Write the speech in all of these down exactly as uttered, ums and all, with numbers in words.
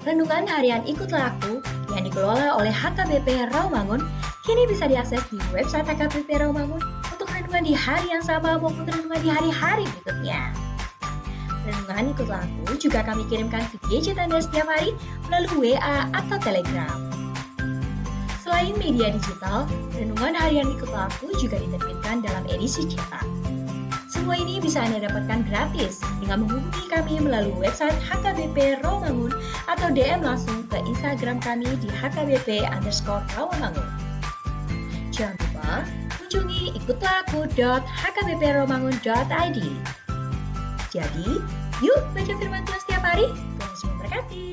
Renungan harian Ikutlah Aku yang dikelola oleh H K B P Rawamangun kini bisa diakses di website H K B P Rawamangun untuk renungan di hari yang sama maupun renungan di hari-hari berikutnya. Renungan Ikutlah Aku juga kami kirimkan ke gadget Anda setiap hari melalui W A atau Telegram. Selain media digital, renungan harian Ikutlah Aku juga diterbitkan dalam edisi cetak. Semua ini bisa Anda dapatkan gratis dengan menghubungi kami melalui website H K B P Rawamangun atau D M langsung ke Instagram kami di H K B P underscore Rawamangun. Jangan lupa kunjungi ikutlah aku dot H K B P rawamangun dot I D. Jadi, yuk baca firman Tuhan setiap hari. Tuhan Yesus memberkati.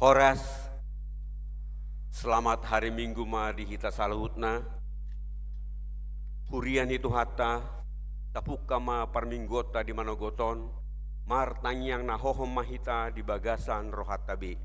Horas. Selamat hari Minggu ma di hita saluhutna. Huria ni Tuhanta, tapungka ma parmingguonta di manogot on, martangiang na hohom ma hita di bagasan rohanta be.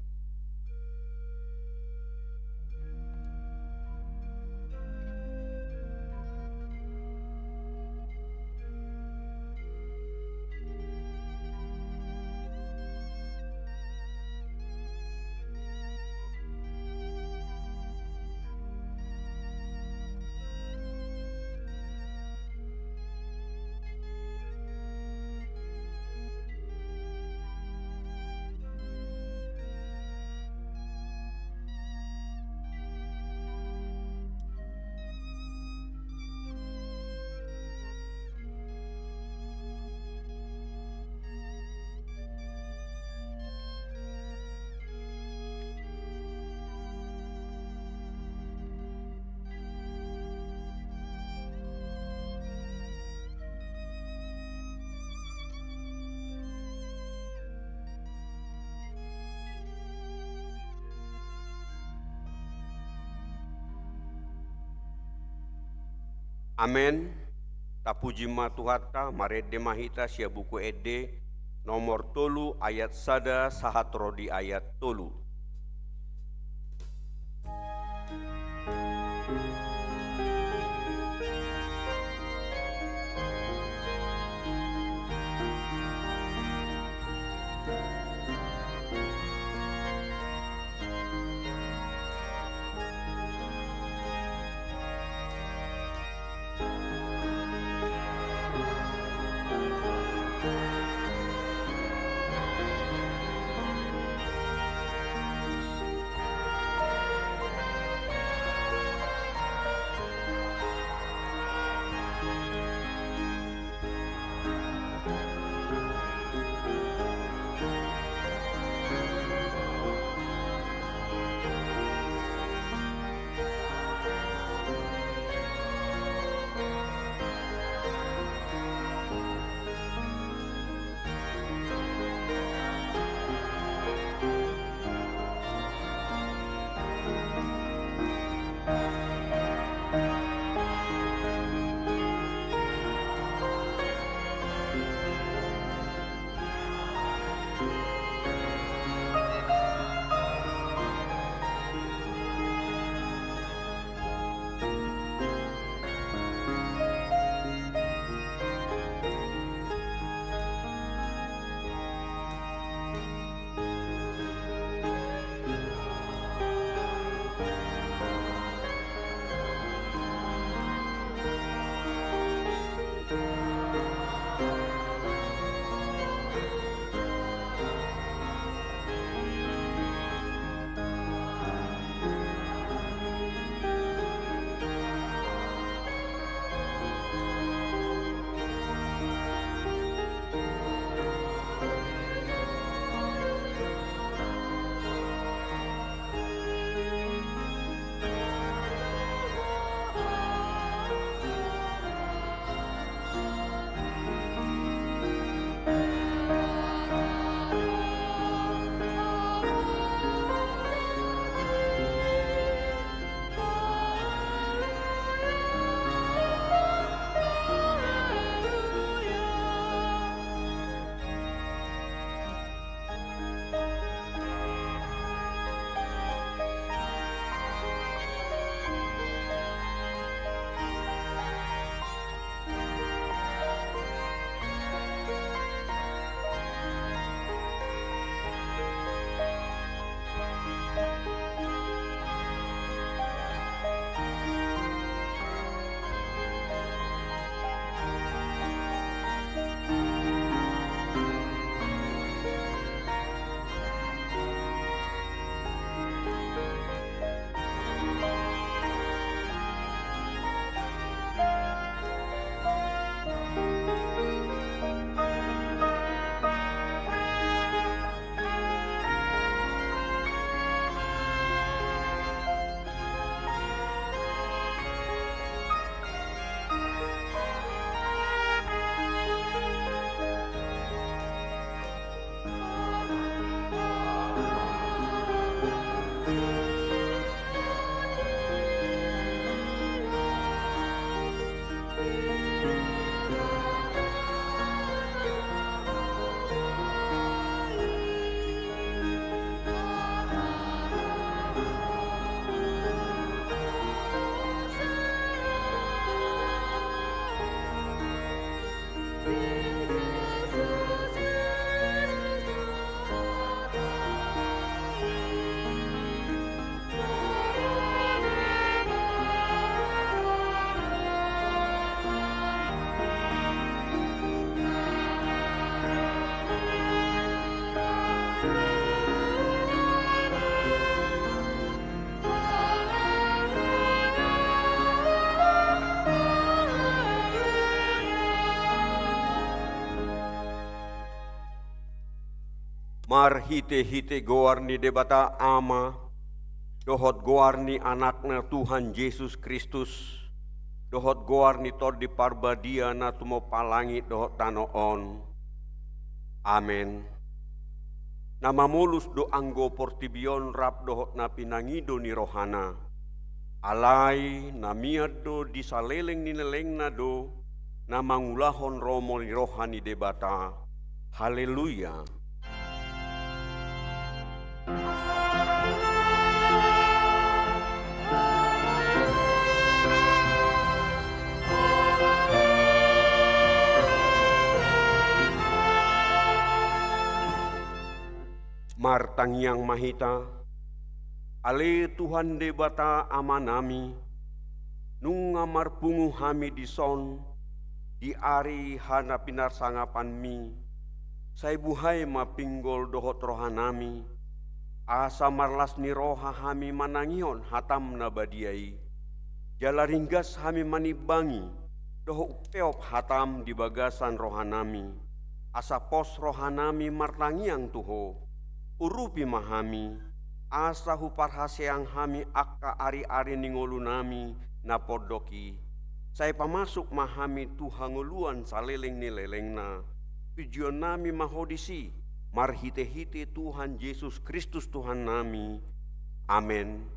Amen. Tapuji ma Tuhanta, marende ma hita sian Buku Ende nomor tolu ayat sada sahat ro di ayat tolu. Marhite-hite goar ni Debata Ama, dohot goar ni Anakna Tuhan Jesus Kristus, dohot goar ni Tondi Parbadia na tumompa langit dohot tano on. Amen. Na mamolus do anggo portibi on rap dohot na pinangido ni rohana. Alai na mian do di saleleng ni lelengna do na mangulahon lomo ni roha ni Debata. Haleluya. Martangiang ma hita. Ale Tuhan Debata Amanami, nunga marpungu hami dison di ari hanapinarsangapanmi, sai buhai ma pinggol dohot rohanami, asa marlas ni roha hami manangihon hatam na badia i. Jala ringgas hami manimbangi dohot umpeop hatam di bagasan rohanami, asa pos rohanami martangiang tu Ho. Urupi ma hami, asa huparhaseang hami angka ari-ari ni ngolunami na pondok i. Sai pamasuk ma hami tu hangoluan saleleng ni lelengna. Pujionnami ma Ho disi, marhite-hite Tuhan Jesus Kristus Tuhannami. Amen.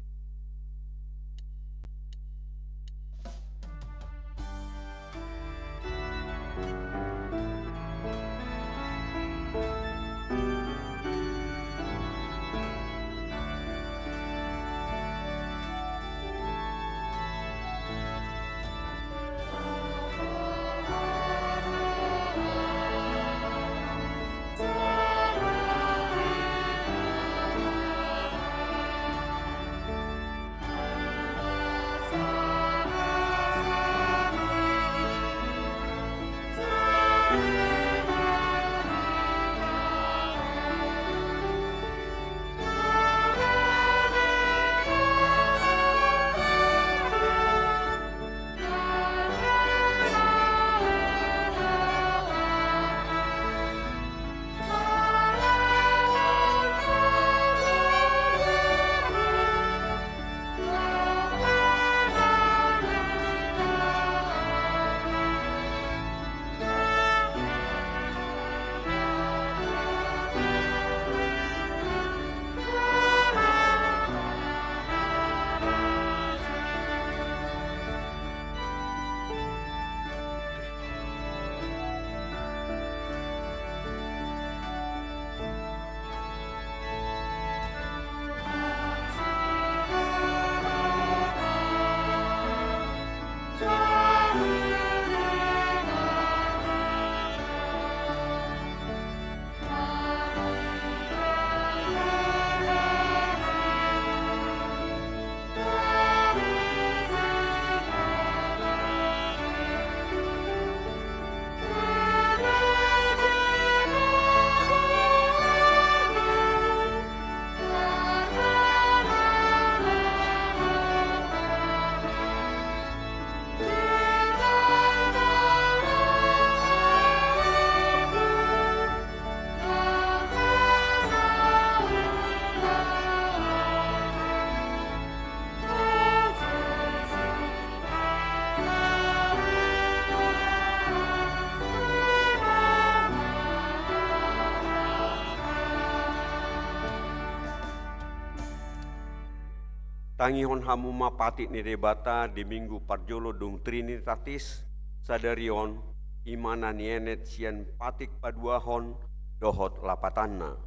Tangihon hamu ma patik ni Debata di Minggu parjolo dung Trinitatis sadari on, i ma na nienet sian patik paduahon dohot lapatanna.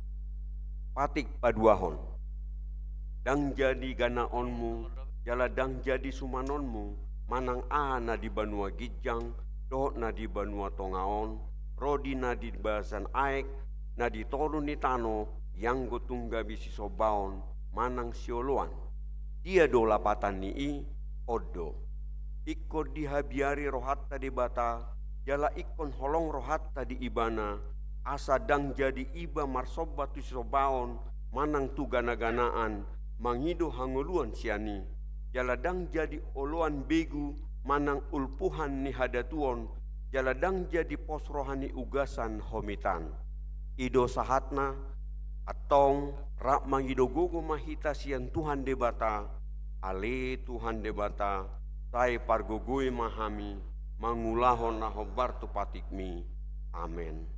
Patik paduahon. Ndang jadi ganaonmu, jala ndang jadi sumanonmu, manang aha na di banua ginjang, dohot na di banua tonga on, ro di na di bagasan aek, na di toru ni tano, ianggo tung gabe sisombaon, manang sioloan. Dia do lapatan ni i? On do. Ingkon dihabiari rohanta Debata, jala ingkon holong rohanta di Ibana, asa ndang jadi iba marsomba tu sisombaon, manang tu gana-ganaan, mangido hangoluan sian i. Jala ndang jadi oloan begu, manang ulpuhan ni hadatuon, jala ndang jadi pos roha ni ugasan homitan. I do sahatna, Antong, rap mangido gogo ma hita sian Tuhan Debata, ale Tuhan Debata, sai pargogoi ma hami mangulahon na hombar tu patikmi. Amen.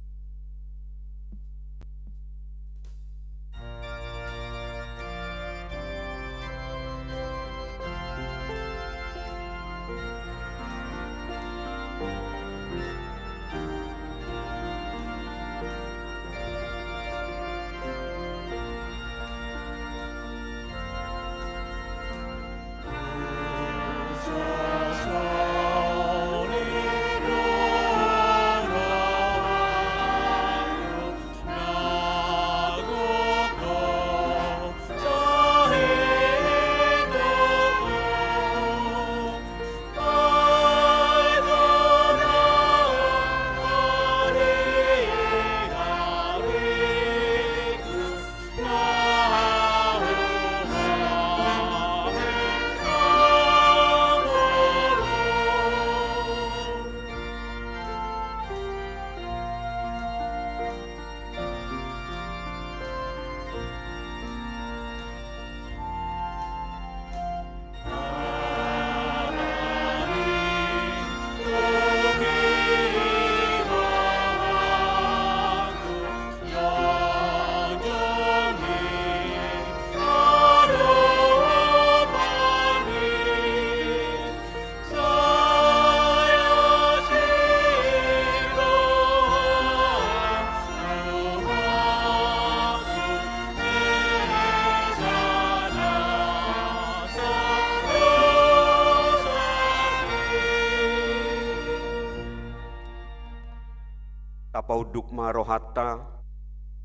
Tapaunduk ma rohanta,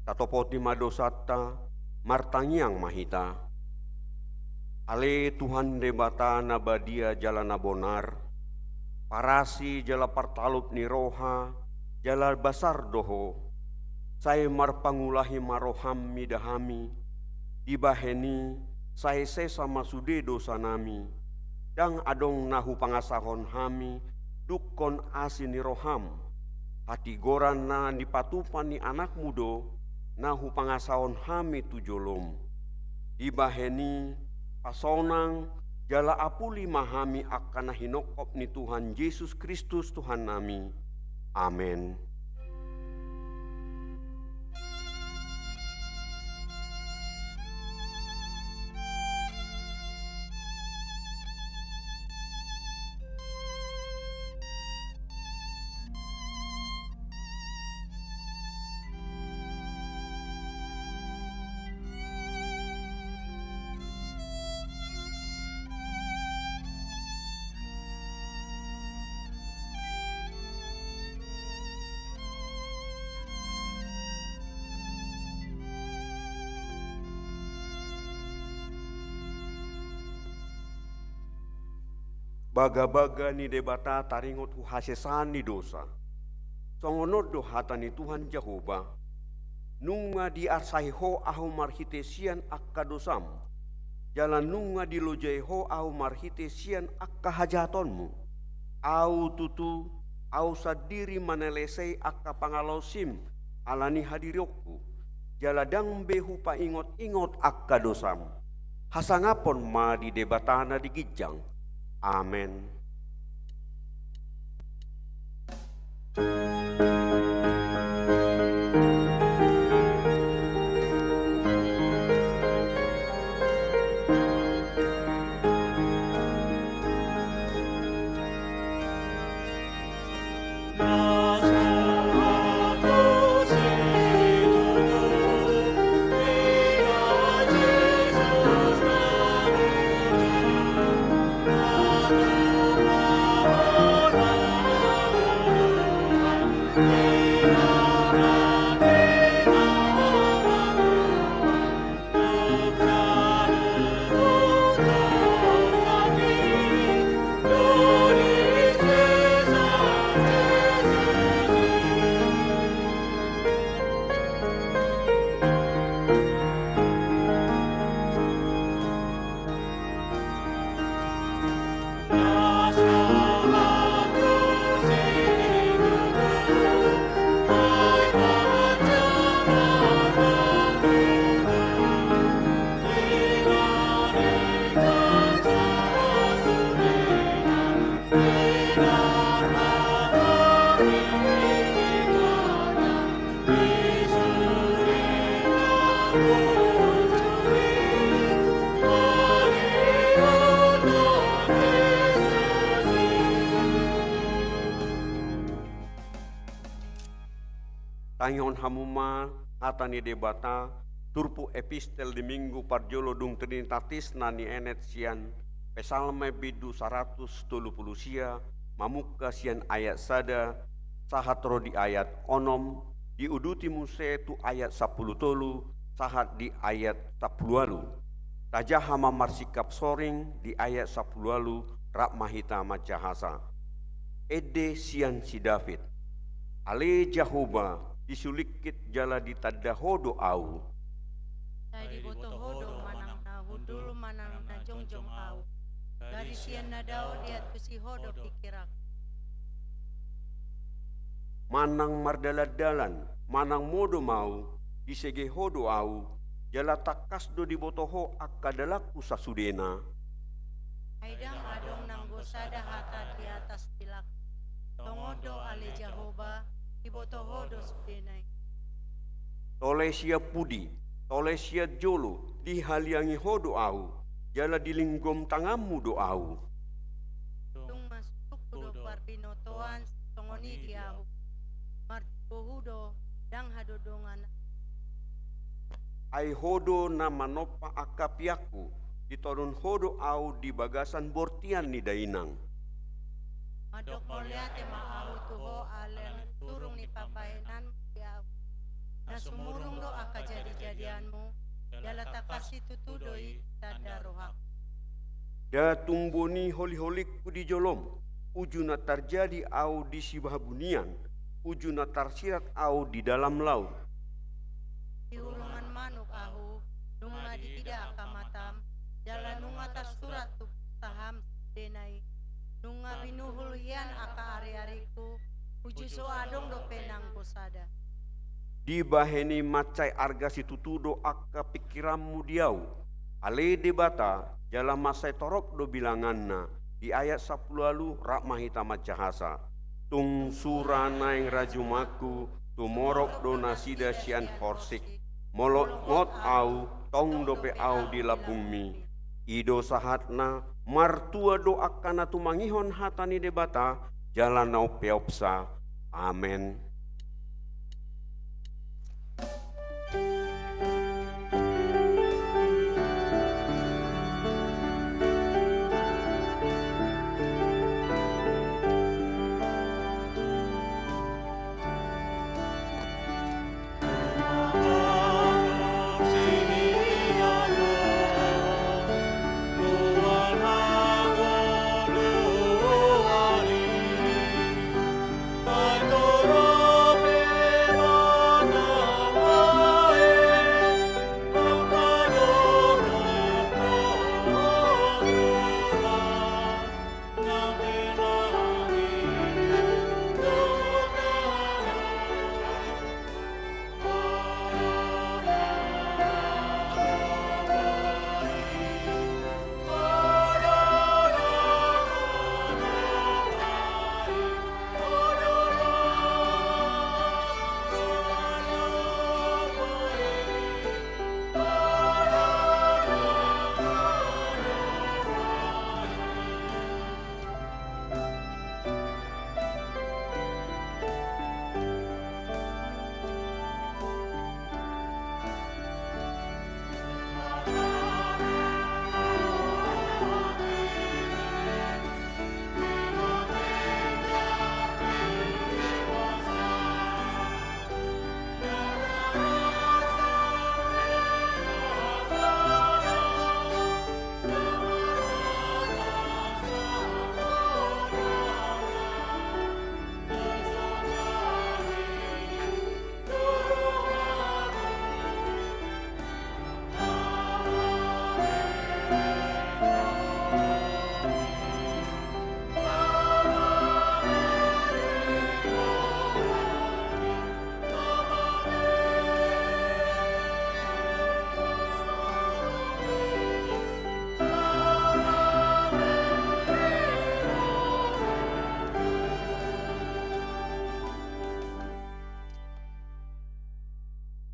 tatopoti ma dosanta, martangiang ma hita. Ale Tuhan Debata na badia jala na bonar, parasi jala partalup ni roha, jala basar do Ho. Sai marpangulahi ma roham mida hami, dibahen i sai sesa ma sude dosanami. Ndang adong na hupangasahon hami, dungkon asi ni roham. Hatigoran na nipatupa ni anakmu do, na hupangasahon hami tu jolom. Dibahen i, pasonang, jala apuli ma hami angka na hinongkop ni Tuhan Jesus Kristus Tuhannami. Amen. Bagabaga ni Debata taringot tu hasesaan ni dosa. Songon on do hata ni Tuhan Jahowa: Nunga diarsahi ho ahu marhite sian angka dosam, jala nunga dilojai ho ahu marhite sian angka hajahatonmu. Ahu tutu, ahu sandiri manalesei angka pangalaosim ala ni hadirionku, jala ndang be hupaingot-ingot angka dosam. Hasangapon ma di Debata na di ginjang. Amen. Tangihon hamu ma hata ni Debata, turpuk epistel di Minggu parjolo dung Trinitatis na nienet sian Psalmen bindu saratus tolu pulu sia, mamungka sian ayat sada sahat ro di ayat onom, diuduti muse tu ayat sampulu tolu sahat di ayat sampulu ualu. Tajaha ma marsingkap soring di ayat sampulu ualu, rap ma hita manjahasa. Ende sian si David. Ale Jahowa, disulingkit jala ditanda Ho do ahu. Sai diboto Ho do manang na hundul manang na jongjong ahu. Gari sian na dao diantusi Ho do pingkiranku. Manang mardalandalan, manang modom ahu, disege Ho do ahu, jala tangkas do diboto Ho angka dalanku sasudena. Ai ndang adong nanggo sada hata di atas di langit. Tongon do ale Jahowa, diboto Ho do sudena i. Tole sian pudi, tole sian jolo, dihaliangi Ho do ahu, jala dilinggom tanganmu do ahu. Tung masukku do parbinotoan, songon i di ahu. Marjou Ho do, ndang hadodongan. Ai Ho do na manompa angka piakku, ditodun Ho do ahu di bagasan bortian ni dainang. Mandok mauliate ma ahu tu Ho ala ni turung ni pambahenanmu di ahu. Na sumurung do angka jadijadianmu, jala tangkas situtu do i tanda rohangku. Nda tung boi holiholingku di jolom, uju na tarjadi ahu di sihabunian, uju na tarsirat ahu di dalam laut. Di hurungan manuk ahu, nunga diida angka matam, jala nunga tarsurat tu putaka ham sudena i. Nunga binuhul hian angka ariarikku, uju so adong dope nanggo sada. Dibahen i mansai arga situtu do angka pingkiranmu di ahu. Ale Debata, jala mansai torop do bilanganna, di ayat sampulu ualu, rap ma hita manjahasa. Tung sura naeng rajumanku, tumorop do nasida sian horsik. Molo ngot ahu, tong dope ahu di lambungmi. I do sahatna, martua do angka na tumangihon hata ni Debata, jala na umpeopsa. Amen.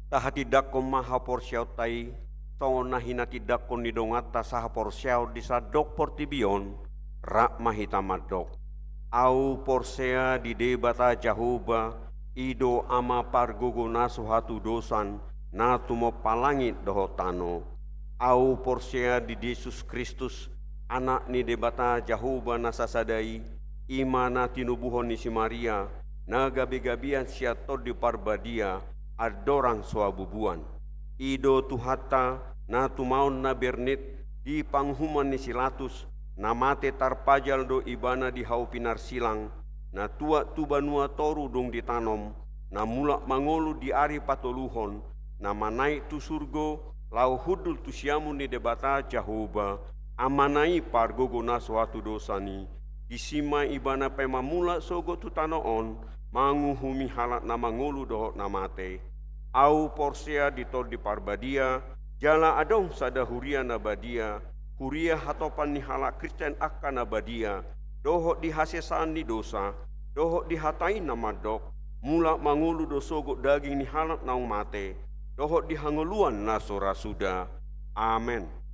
Tahatindangkon ma haporseaonta i, songon na hinatindangkon ni donganta sahaporseaon di sandok portibi on, rap ma hita mandok. Ahu porsea di Debata Jahowa, I do Ama pargogo na so hatudosan, na tumompa langit dohot tano. Ahu porsea di Jesus Kristus, Anak ni Debata Jahowa na sasada i, i ma na tinubuhon ni si Maria, na gabe-gabean sian Tondi Parbadia, andorang so habubuan. I do Tuhanta, na tumaon na bernit di panguhuman ni si Latus, na mate tarpajal do ibana di hau pinarsilang, na tuat tu banua toru dung ditanom, na mulak mangolu di ari patoluhon, na manaek tu surgo, laho hundul tu siamun ni Debata Jahowa, Amana i pargogo na so hatudosan i, disi ma ibana paima mulak sogot tu tano on, manguhumi halak na mangolu dohot na mate. Ahu porsea di Tondi Parbadia, jala adong sada huria na badia, huria hatopan ni halak Kristen angka na badia, dohot di hasesaan ni dosa, dohot di hata i na mandok, mulak mangolu do sogot daging ni halak naung mate, dohot di hangoluan na so ra suda. Amen.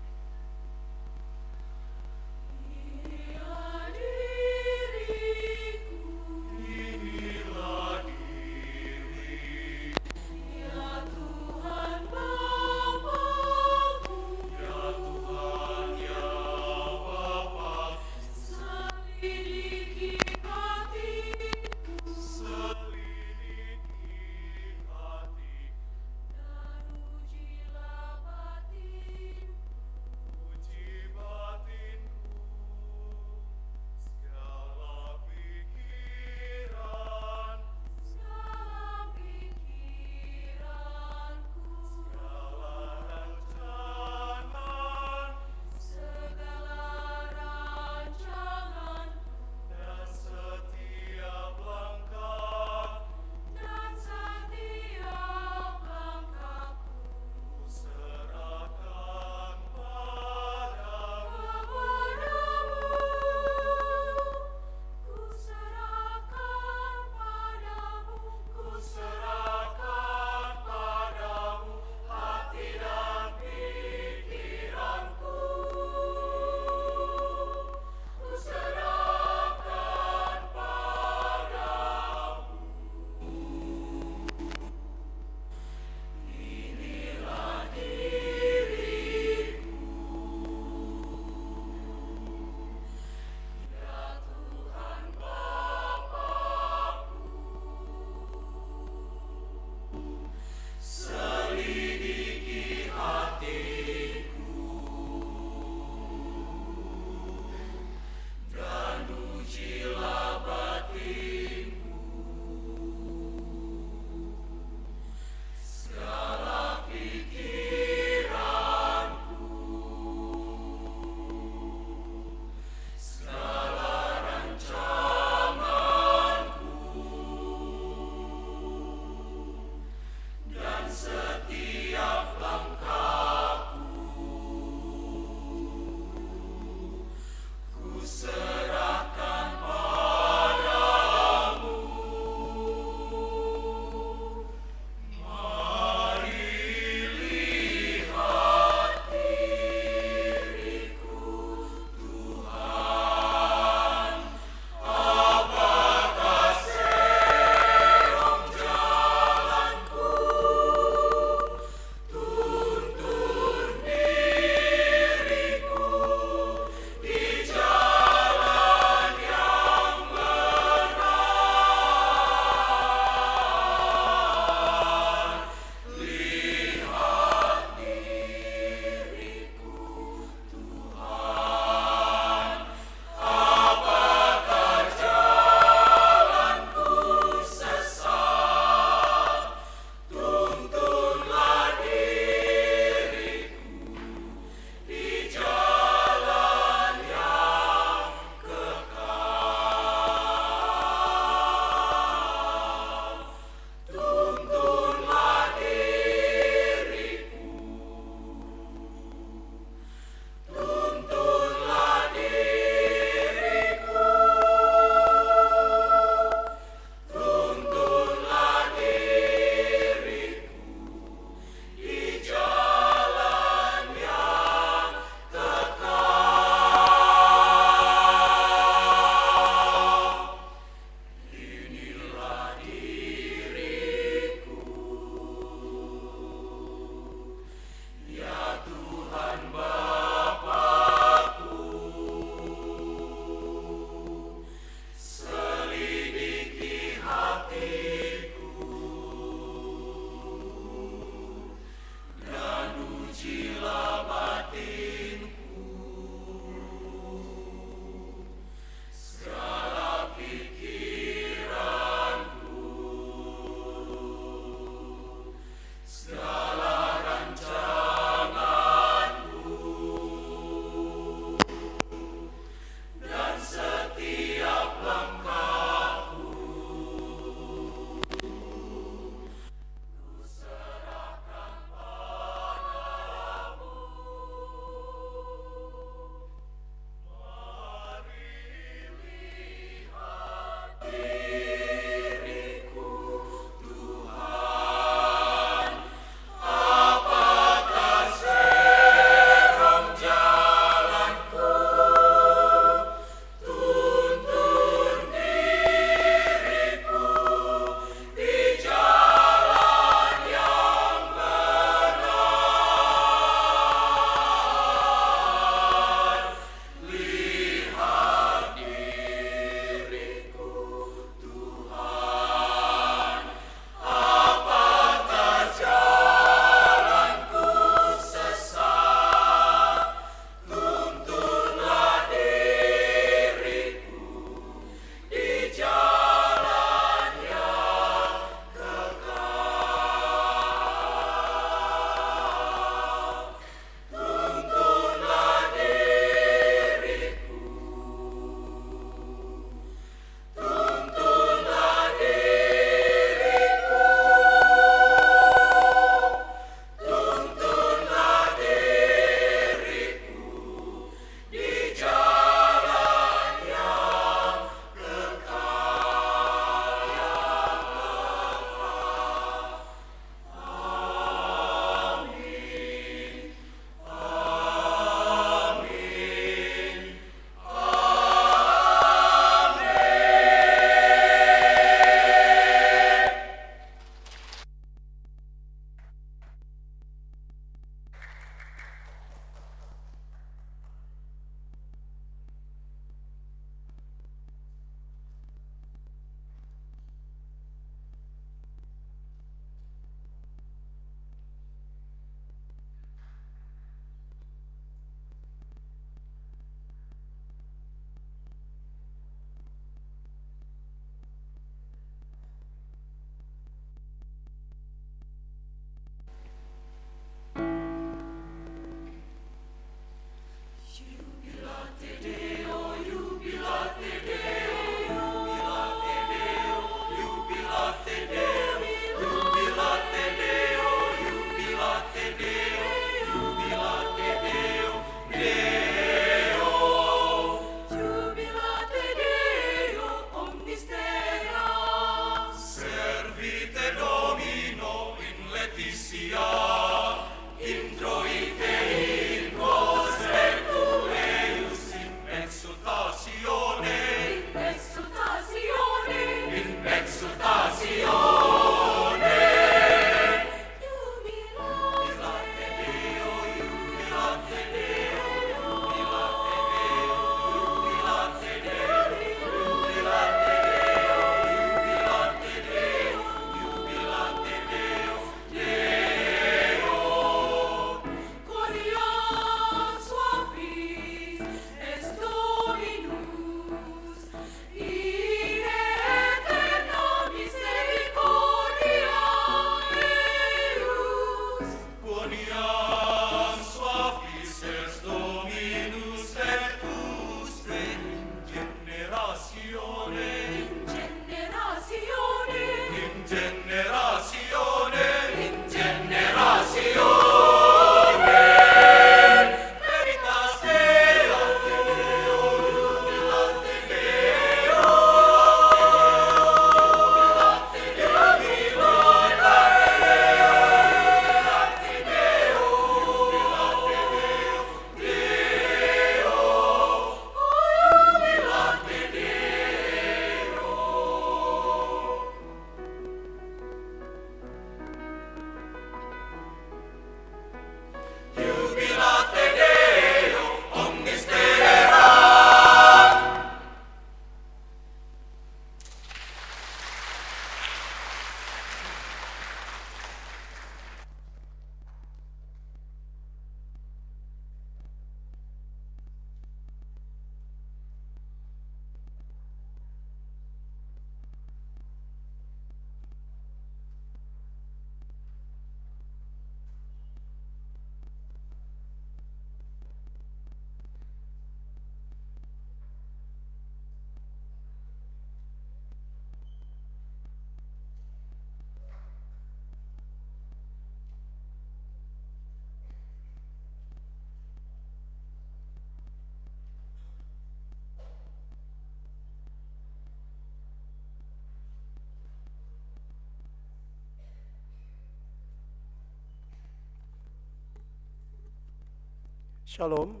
Shalom.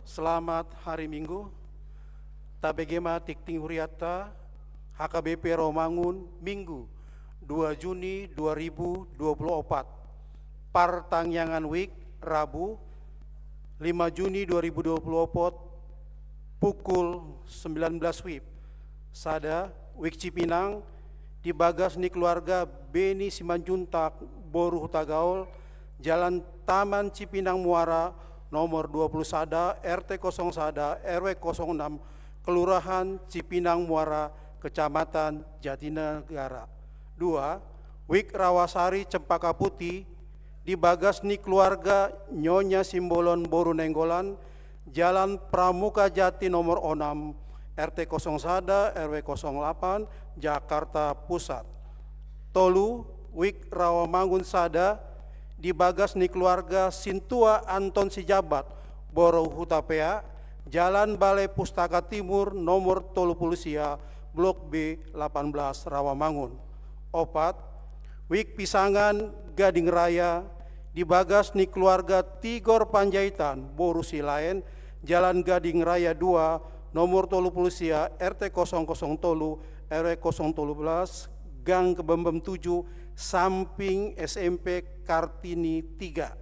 Selamat hari Minggu. Tabege ma tingting hurianta, H K B P Rawamangun, Minggu, dua Juni dua ribu dua puluh opat. Partangiangan WIC, Rabu, lima Juni dua ribu dua puluh opat, pukul sembilan belas WIB. Sada, WIC Cipinang, di bagas ni keluarga Beni Simanjuntak, boru Hutagaol, Jalan Taman Cipinang Muara, nomor dua puluh sada, R T kosong sada, R W kosong enam, Kelurahan Cipinang Muara, Kecamatan Jatinegara. Dua, WIC Rawasari Cempaka Putih, di bagas ni keluarga Nyonya Simbolon boru Nainggolan, Jalan Pramuka Jati nomor onom, R T kosong sada, R W kosong delapan, Jakarta Pusat. Tolu, WIC Rawamangun sada, di bagas ni keluarga Sintua Anton Sijabat, boru Hutapea, Jalan Balai Pustaka Timur nomor tolu puluh sia, Blok B delapan belas, Rawamangun. Opat, WIC Pisangan Gading Raya, di bagas ni keluarga Tigor Panjaitan, boru Silaen, Jalan Gading Raya dua, nomor tolu puluh sia, R T kosong kosong tolu, R W kosong tolu belas, Gang Kebambam tujuh, samping S M P Kartini tiga.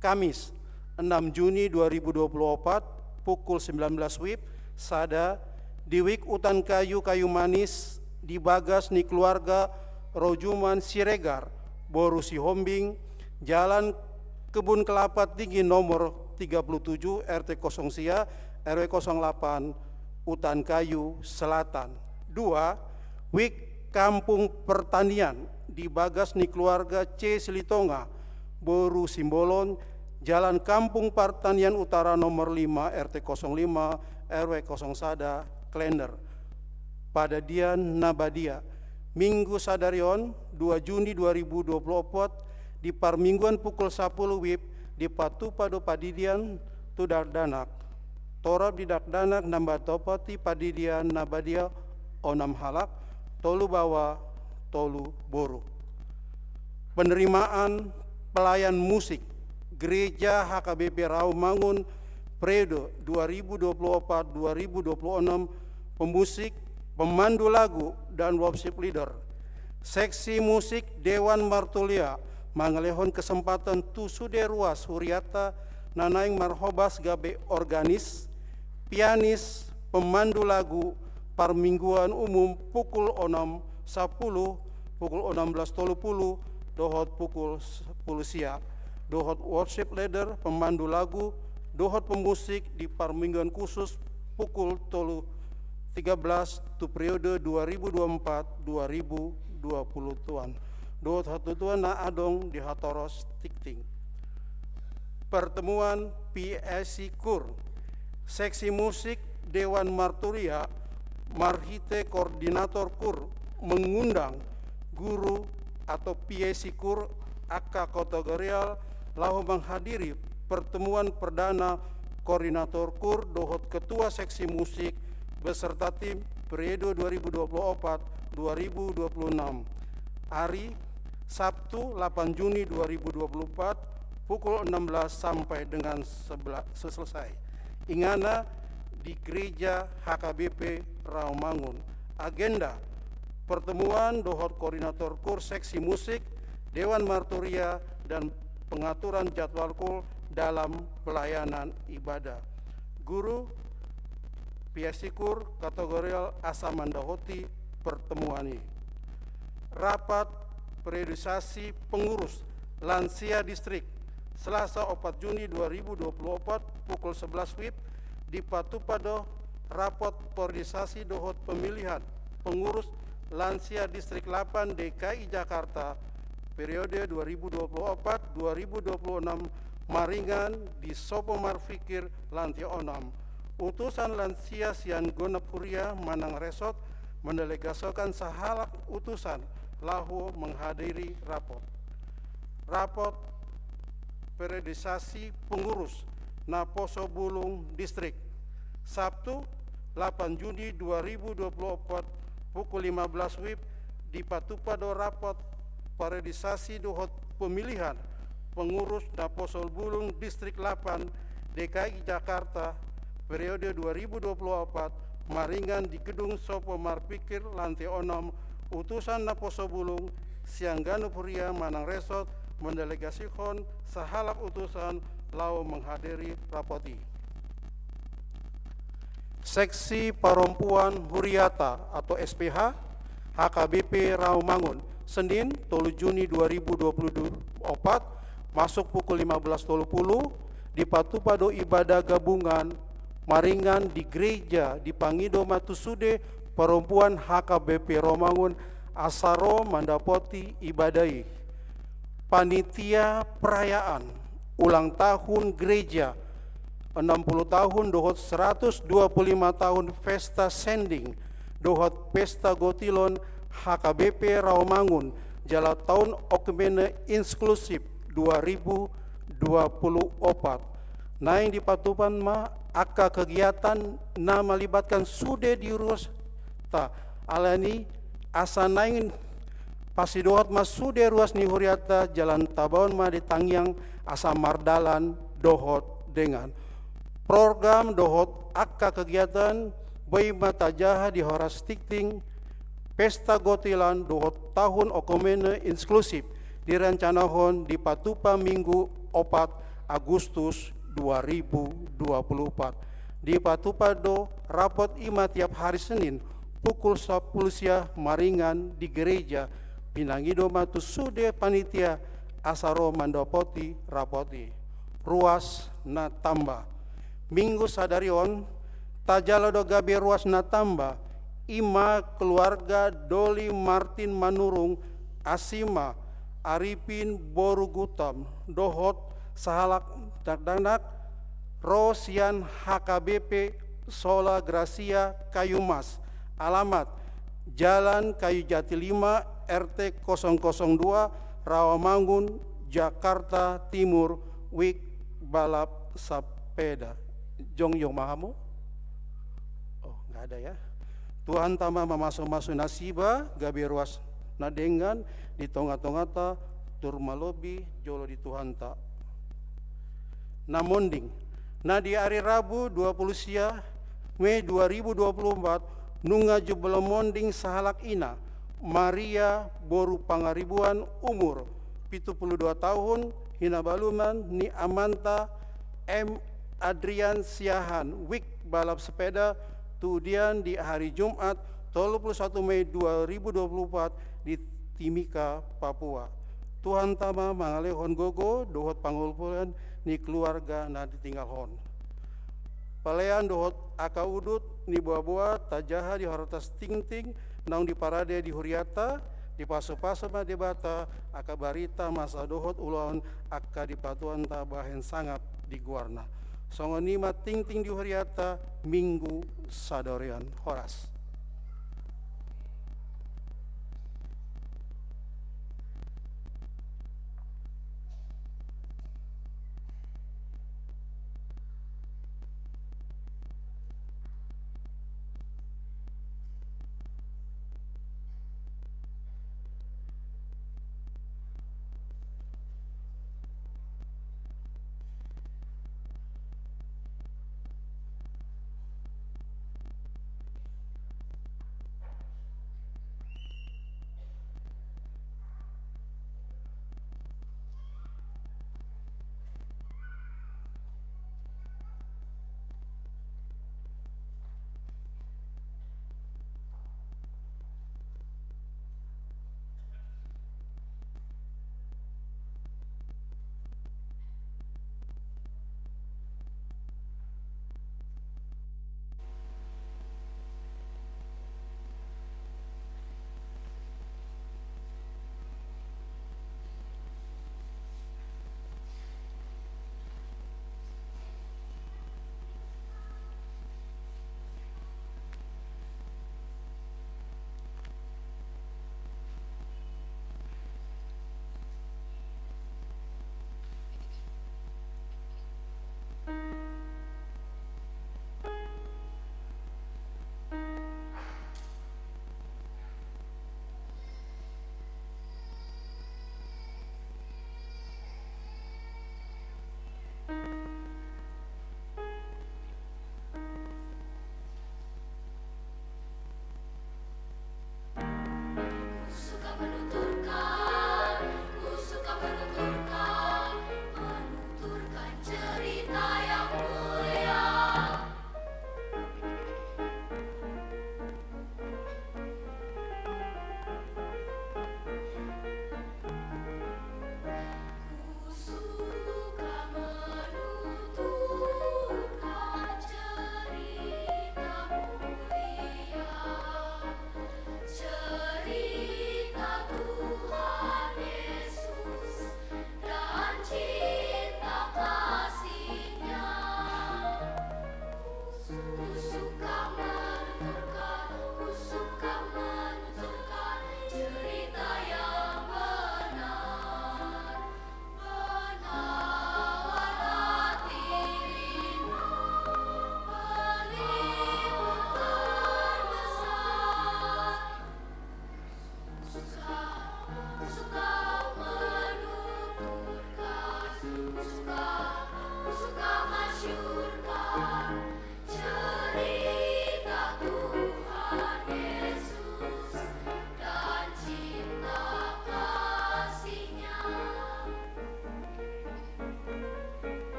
Kamis, enam Juni dua ribu dua puluh opat, pukul sembilan belas WIB, sada, di WIC Utan Kayu Kayu Manis, di bagas ni keluarga Rojuman Siregar, boru Sihombing, Jalan Kebun Kelapa Tinggi nomor tiga puluh tujuh, R T kosong sia, R W kosong delapan, Utan Kayu Selatan. Dua, WIC Kampung Pertanian, di bagas ni keluarga C Silitonga, boru Simbolon, Jalan Kampung Pertanian Utara nomor lima, R T kosong lima, R W kosong sada, Klender. Padadian na badia. Minggu sadari on, dua Juni dua ribu dua puluh opat, di parmingguan pukul sapuluh WIB, dipatupa do padadian tu dakdanak. Torop di dakdanak na mandapoti padadian na badia onom halak, tolu baoa, tolu boru. Penerimaan pelayan musik Gereja H K B P Rawamangun periode dua ribu dua puluh opat dua ribu dua puluh enam, pemusik, pemandu lagu, dan worship leader. Seksi musik Dewan Marturia mangalehon kesempatan tu sude ruas huriata na naeng marhobas gabe organis, pianis, pemandu lagu, parmingguan umum pukul onom sapuluh, pukul onom belas tolu puluh, dohot pukul sepuluh sia, dohot worship leader, pemandu lagu, dohot pemusik di parmingguan khusus pukul tolu tiga belas tu periode dua ribu dua puluh empat dua ribu dua puluh tuan. Dohot hatutuan na adong di hatoros tingting. Pertemuan P S C Kur. Seksi musik Dewan Marturia marhite koordinator kur mengundang guru atau P S C Kur angka kategorial laho menghadiri pertemuan perdana koordinator kur dohot ketua seksi musik beserta tim periode dua ribu dua puluh opat dua ribu dua puluh enam. Ari Sabtu, delapan Juni dua ribu dua puluh empat, pukul enam belas sampai dengan sebelas, selesai. Ingana di Gereja H K B P Rawamangun. Agenda pertemuan dohot koordinator kur seksi musik, Dewan Marturia, dan pengaturan jadwal kur dalam pelayanan ibadah. Guru P S C Kur kategorial asa mandapoti pertemuan i. Rapat periodisasi pengurus lansia distrik, Selasa, opat Juni dua ribu dua puluh opat, pukul sebelas WIB, dipatupa do rapat periodisasi dohot pemilihan pengurus lansia distrik delapan D K I Jakarta periode dua ribu dua puluh opat dua ribu dua puluh enam maringan di Sopo Marfikir, lantai onom. Utusan lansia sian genap huria manang resort mendelegasikan sahalak utusan laho menghadiri rapat. Rapat periodisasi pengurus Naposo Bulung Distrik. Sabtu, delapan Juni dua ribu dua puluh opat, pukul lima belas WIB, dipatupa do rapat periodisasi dohot pemilihan Pengurus Naposo Bulung Distrik delapan D K I Jakarta periode dua ribu dua puluh empat, maringan di Gedung Sopo Marpikir, lantai onom, utusan Naposo Bulung sian ganup huria manang resort mendelegasikan sahalak utusan laho menghadiri rapot i. Seksi Parompuan Huriata atau S P H, H K B P Rawamangun, Senin, tolu Juni dua ribu dua puluh empat, masuk pukul lima belas tolu pulu, dipatupa do ibadah gabungan maringan di gereja, dipangido ma tu sude parompuan H K B P Rawamangun asa ro mandapoti ibadah i. Panitia perayaan ulang tahun gereja, enam puluh tahun dohot seratus dua puluh lima tahun pesta sending dohot pesta gotilon H K B P Rawamangun jala tahun oikumene inklusif dua ribu dua puluh empat. Naeng dipatupa ma angka kegiatan na melibatkan sude di ruasta. Alani asa naeng pasidohot ma sude ruas ni huriata jala tabaon ma di tangiang asa mardalan dohot dengan. Program dohot angka kegiatan boi ma tajaha di horas tingting pesta gotilon dohot tahun oikumene inklusif direncanahon dipatupa Minggu opat Agustus dua ribu dua puluh empat. Dipatupa do rapot i ma tiap hari Senin pukul sampulu sia maringan di gereja. Pinangido ma tu sude panitia asa ro mandapoti rapot i. Ruas na tamba. Minggu sadari on tajalo do gabe ruas na tamba, i ma keluarga Doli Martin Manurung, asi ma Arifin boru Guttom dohot sahalak dakdanak, ro sian H K B P Sola Gracia Kayumas, alamat Jalan Kayu Jati lima, R T kosong kosong dua, Rawamangun, Jakarta Timur, wijk balap sapeda. Jongjong ma hamu? Oh, nggak ada ya. Tuhanta ma mamasu-masu nasida gabe ruas na denggan di tonga-tonganta, tarlumobi jolo di Tuhanta. Na monding. Na di ari Rabu dua pulu sia Mei dua ribu dua pulu empat nunga jumolo monding sahalak ina, Maria boru Pangaribuan, umur pitu pulu dua tahun, hinabaluman ni amanta M Adrian Siahaan, wijk balap sepeda, tudian di hari Jumat tolu pulu satu Mei dua ribu dua pulu empat di Timika, Papua. Tuhanta ma mangalehon gogo dohot pangoluan ni keluarga na ditinggalhon. Pelean dohot angka udut ni boa-boa tajaha di horas tingting naung diparade di huriata, dipasu-pasu ma Debata angka barita masa dohot ulaon angka dipatuanta bahen sangap di goarna. Songon i ma tingting di huriata Minggu sadari on. Horas.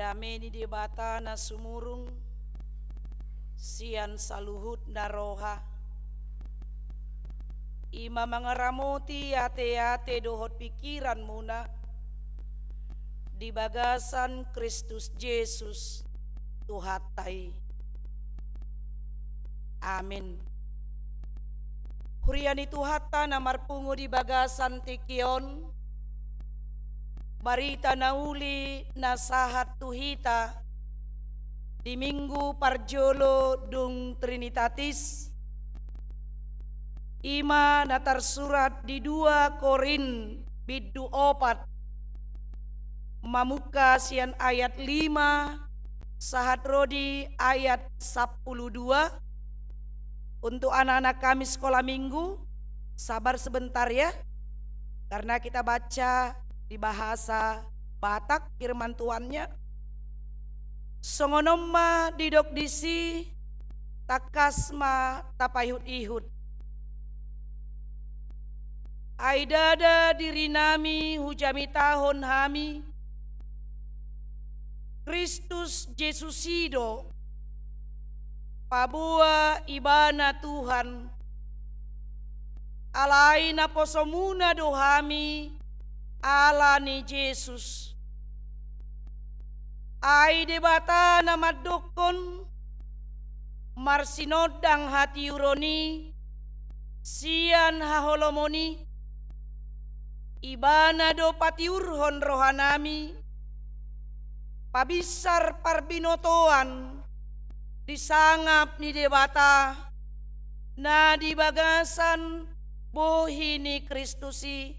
Dame ni Debata na sumurung sian saluhutna roha, i ma mangaramoti ateate dohot pingkiranmuna di bagasan Kristus Jesus Tuhanta i. Amin. Huria ni Tuhanta na marpungu di bagasan tingki on, barita na uli na sahat tu hita di Minggu parjolo dung Trinitatis, i ma na tarsurat di dua Korint bindu opat, mamungka sian ayat lima sahat ro di ayat sampulu dua. Untuk anak-anak kami sekolah minggu, sabar sebentar ya, karena kita baca di bahasa Batak firman Tuhannya. Songon on ma didok disi, tangkas ma tapaihut-ihut. Ai ndada dirinami hujamitahon hami, Kristus Jesus i do, paboa Ibana Tuhan, alai naposomuna do hami ala ni Jesus. Ai Debata na mandokkon marsinondang hatiuron i sian haholomon i, Ibana do patiurhon rohanami pabinsar parbinotoan di sangap ni Debata na di bagasan bohi ni Kristus i.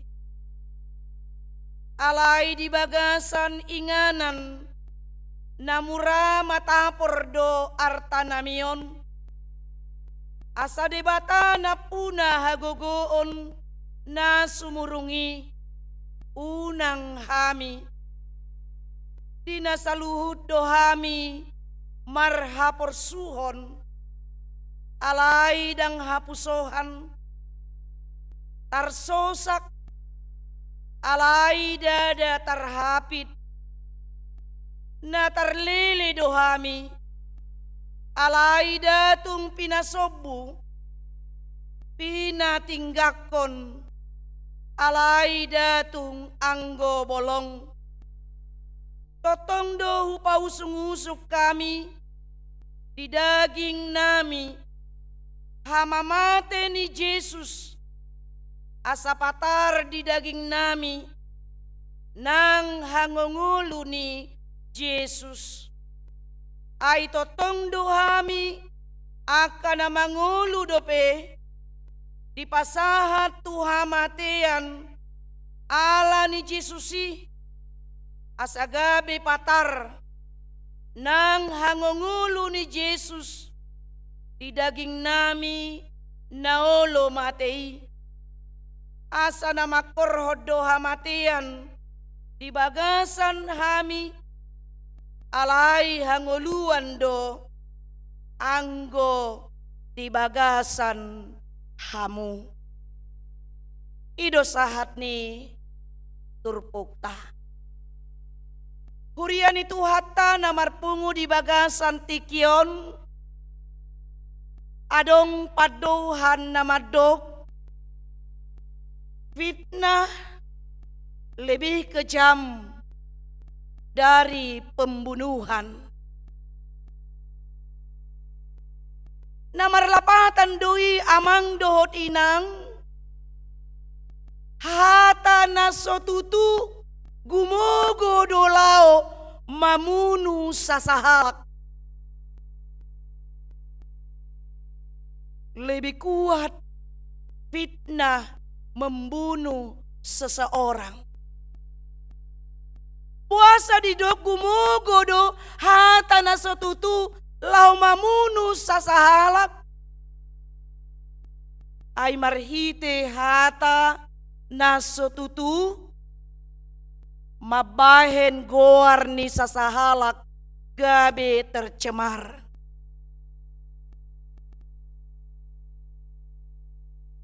Alai di bagasan inganan na mura matapor do artanami on, asa Debata nampuna hagogoon na sumurung i unang hami. Di na saluhut do hami marhaporsuhon, alai ndang hapusohan, tarsosak, alai ndada tarhapit, na tarlele do hami, alai nda tung pinasombu, pinatinggangkon, alai nda tung anggo bolong. Tongtong do hupausung-usung hami di dagingnami hamamate ni Jesus, asa patar di dagingnami nang hangoluan ni Jesus. Ai tongtong do hami angka na mangolu dope dipasahat tu hamatean ala ni Jesus i, asa gabe patar nang hangoluan ni Jesus di dagingnami na olo mate i. Asa na mangkorhon do hamatean di bagasan hami, alai hangoluan do anggo di bagasan hamu. I do sahat ni turpukta. Huria ni Tuhanta na marpungu di bagasan tingki on, adong pandouhan na mandok, fitnah lebih kejam dari pembunuhan. Na marlapatan do i amang dohot inang, hata na so tutu gumogo do laho mamunu sasahalak. Lebih kuat fitnah membunuh seseorang. Boasa didok gumogo do hata na so tutu laho mamunu sasahalak? Ai marhite hata na so tutu mambahen goar ni sasahalak gabe tercemar.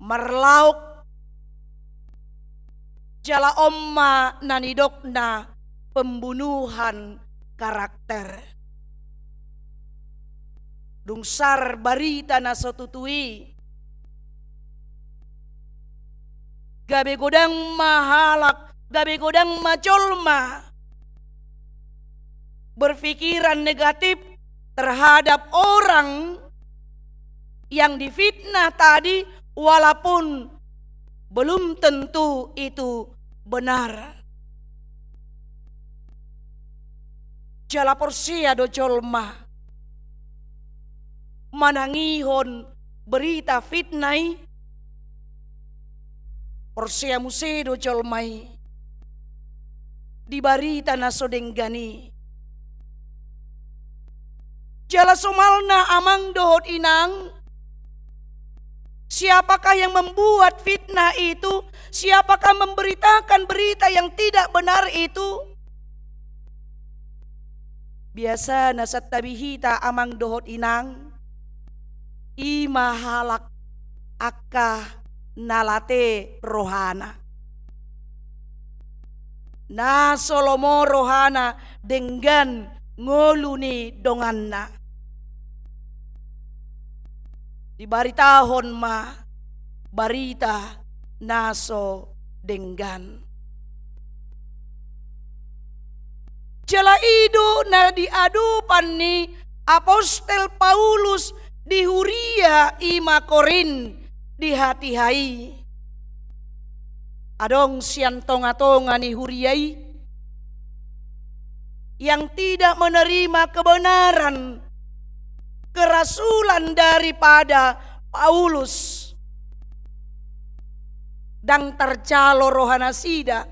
Marlaok jala on ma na nidokna pembunuhan karakter. Dung sar barita na so tutu i, gabe godang ma halak, gabe godang ma jolma berpikiran negatif terhadap orang yang difitnah tadi, walaupun belum tentu itu benar. Jala porsea do jolma manangihon berita fitnah i? Porsea muse do jolma i di barita na so denggan i? Jala somalna, amang dohot inang, siapakah yang membuat fitnah itu? Siapakah memberitakan berita yang tidak benar itu? Biasana santabi hita, amang dohot inang, i ma halak angka na late rohana, na so lomo rohana denggan ngolu ni donganna. Dibaritahon ma barita na so denggan. Jala i do na diadopan ni apostel Paulus di huria i ma Korint di hatiha i. Adong sian tongatonga ni huria i yang tidak menerima kebenaran kerasulan daripada Paulus. Ndang tarjalo rohanasida.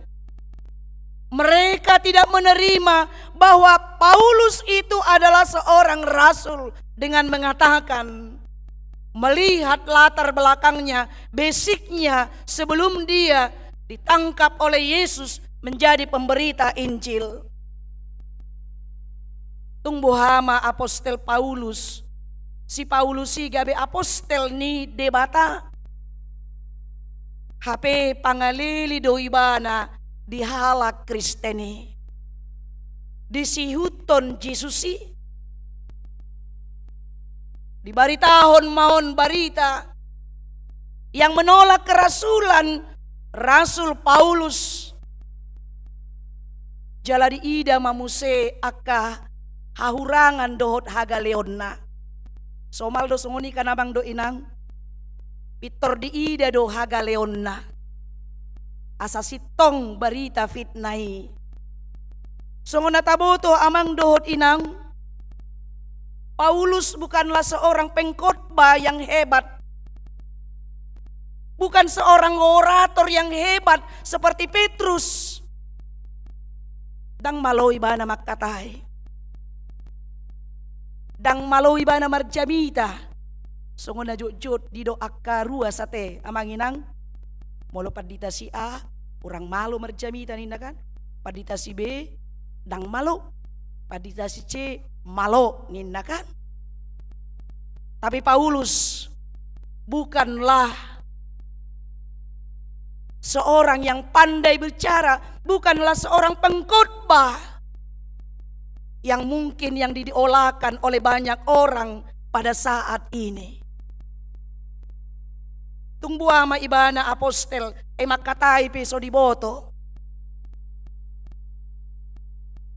Mereka tidak menerima bahwa Paulus itu adalah seorang rasul dengan mengatakan, melihat latar belakangnya, basicnya sebelum dia ditangkap oleh Yesus menjadi pemberita Injil. Tung boha ma apostel Paulus? Si Paulus i gabe apostel ni Debata. Hape pangalili do ibana di halak Kristen i, disihuthon Jesus i. Dibaritahon ma on barita yang menolak kerasulan Rasul Paulus. Jala diida ma muse angka hahurangan dohot hagaleonna. Somal do songon i kan, amang dohot inang? Pintor diida do hagaleonna asa sintong barita fitnah i. Songon na taboto, amang dohot inang, Paulus bukanlah seorang pengkhotbah yang hebat, bukan seorang orator yang hebat seperti Petrus. Ndang malo ibana mangkatai. Ndang malo ibana marjamita. Songon na jotjot didok angka ruas ate, amang inang. Molo pandita si A, hurang malo marjamita ninna kan. Pandita si B, ndang malo. Pandita si C, malo ninna kan. Tapi Paulus bukanlah seorang yang pandai bicara, bukanlah seorang pengkhotbah yang mungkin yang diidolakan oleh banyak orang pada saat ini. Tung boha ma ibana apostel, ai mangkatai pe so diboto.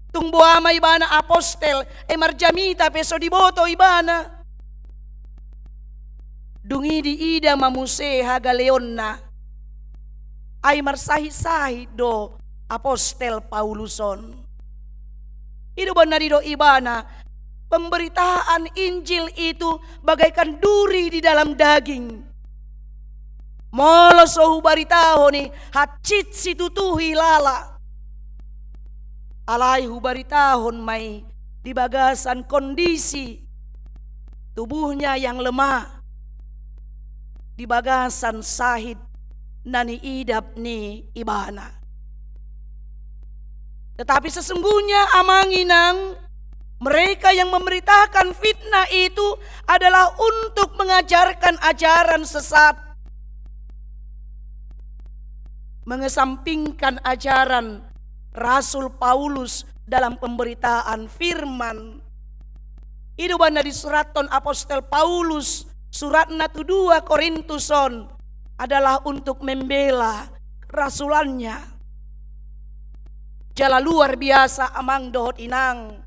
Tung boha ma ibana apostel, ai marjamita pe so diboto ibana. Dung i diida ma muse hagaleonna. Ai marsahit-sahit do apostel Paulus on. I do umbahen na didok ibana, pemberitaan Injil itu bagaikan duri di dalam daging. Molo so hubaritahon i, hansit situtu hilala. Alai hubaritahon ma i di bagasan kondisi tubuhnya yang lemah, di bagasan sahit na niidap ni ibana. Tetapi sesungguhnya, amang inang, mereka yang memberitakan fitnah itu adalah untuk mengajarkan ajaran sesat, mengesampingkan ajaran Rasul Paulus dalam pemberitaan firman. I do umbahen na disurathon apostel Paulus suratna tu dua Korintus on adalah untuk membela kerasulannya. Jala luar biasa, amang dohot inang.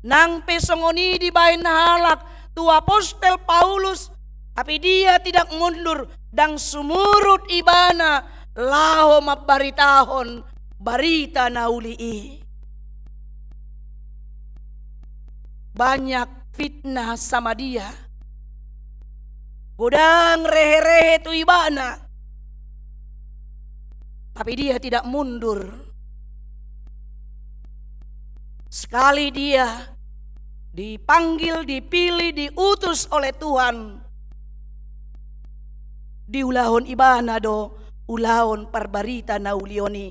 Nang pe songon i dibahen halak tu apostel Paulus, tapi dia tidak mundur, ndang sumurut ibana laho mambaritahon barita na uli i. Banyak fitnah sama dia. Godang rehe-rehe tu ibana. Tapi dia tidak mundur. Sekali dia dipanggil, dipilih, diutus oleh Tuhan, diulahon ibana do ulaon parbarita na uli on i.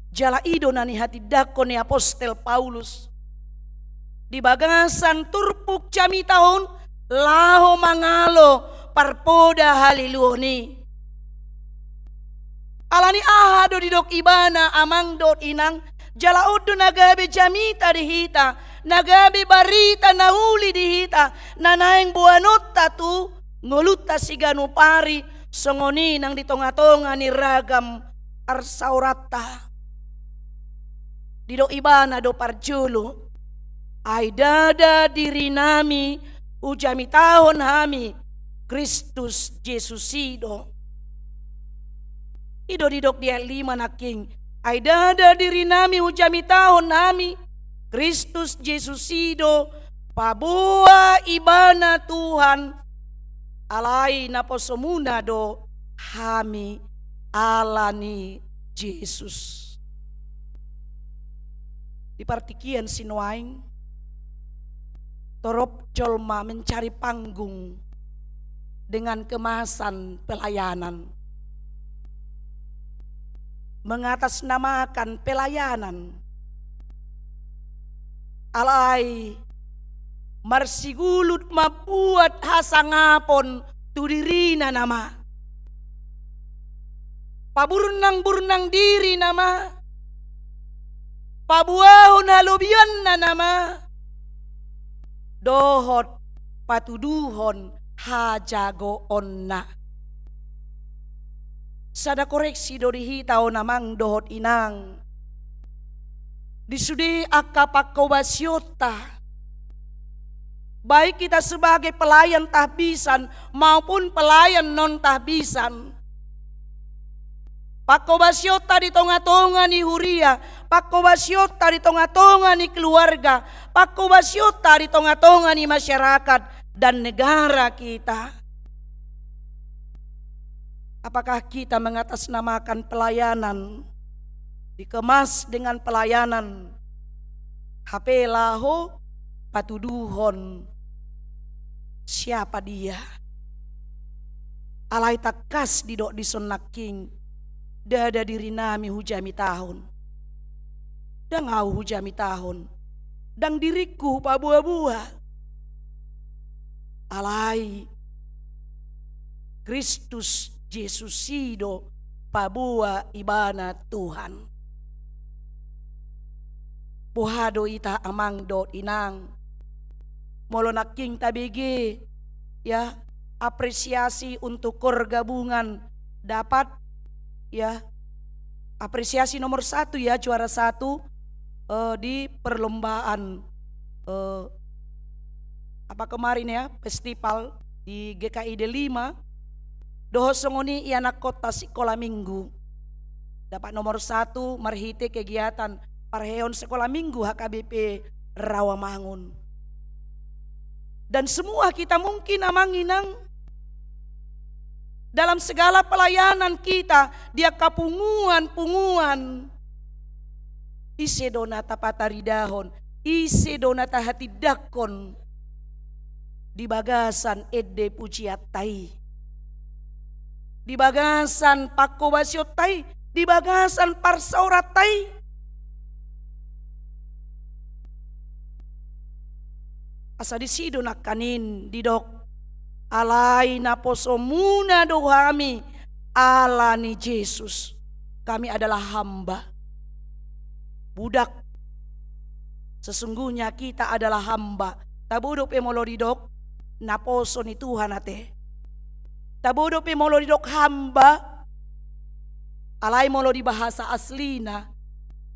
Jala i do na nihatindangkon ni apostel Paulus di bagasan turpuk jamita on laho mangalo parpoda haliluon i. Alani aha do didok ibana, amang dohot inang? Jala on do na gabe jamita di hita, na gabe barita na uli di hita, na naeng boanonta tu ngolunta siganup ari, songon i nang di tonga-tonga ni ragam parsaoranta. Didok ibana do parjolo, ai ndada dirinami hujamitahon hami Kristus Jesus i do. I do didok di ayat lima nangkin, ai ndada dirinami hujamitahon hami Kristus Jesus i do, paboa ibana Tuhan, alai naposomuna do hami alani Jesus. Di partingkian sinuaeng, torop jolma mencari panggung dengan kemasan pelayanan, mengatasnamakan pelayanan. Alai marsigulut mambuat hasangapon tu dirina nama. Paburnang-burnang diri nama, paboahon halobianna nama, dohot patuduhon hajagoonna. Sada koreksi do di hita on, amang dohot inang. Di sude angka pangkobasionta, baik kita sebagai pelayan tahbisan maupun pelayan non tahbisan, pangkobasionta di tonga-tonga ni huria, pangkobasionta di tonga-tonga ni keluarga, pangkobasionta di tonga-tonga ni masyarakat dan negara kita. Apakah kita mengatasnamakan pelayanan, dikemas dengan pelayanan, hape laho patuduhon siapa dia? Alai tangkas didok dison nangkin, ndada dirinami hujamitahon. Ndang ahu hujamitahon, ndang diringku hupaboa-boa. Alai Kristus Jesus i do paboa ibana Tuhan. Boha do hita, amang dohot inang, molo nangkin tabege, ya, apresiasi untuk kor gabungan dapat, ya, apresiasi nomor satu, ya, juara satu, eh, di perlombaan, eh, apa kemarin, ya, festival di G K I D lima, dohot songon i ianakhonta sikola minggu. Dapat nomor satu marhite kegiatan parheon sikola minggu H K B P Rawamangun. Dan semua kita mungkin, amang inang, dalam segala pelayanan kita di angka punguan-punguan, ise do na tapataridahon, ise do na tahatindangkon di bagasan ende pujianta i, di bagasan pangkobasionta i, di bagasan parsaoranta i? Asa disi do nangkaning didok, alai naposomuna do hami Ala ni Jesus, kami adalah hamba, budak. Sesungguhnya kita adalah hamba. Tabo dope molo didok naposo ni Tuhan ate. Tabo dope molo didok hamba. Alai molo di bahasa aslina,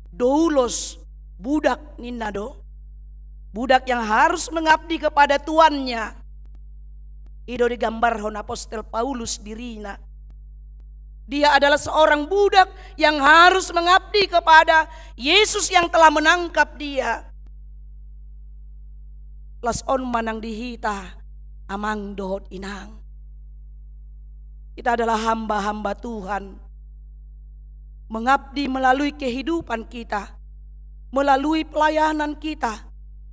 doulos, budak ninna do. Budak yang harus mengabdi kepada tuannya. I do digambarhon apostel Paulus dirina. Dia adalah seorang budak yang harus mengabdi kepada Yesus yang telah menangkap dia. Laos on ma nang di hita, amang dohot inang. Kita adalah hamba-hamba Tuhan. Mengabdi melalui kehidupan kita, melalui pelayanan kita,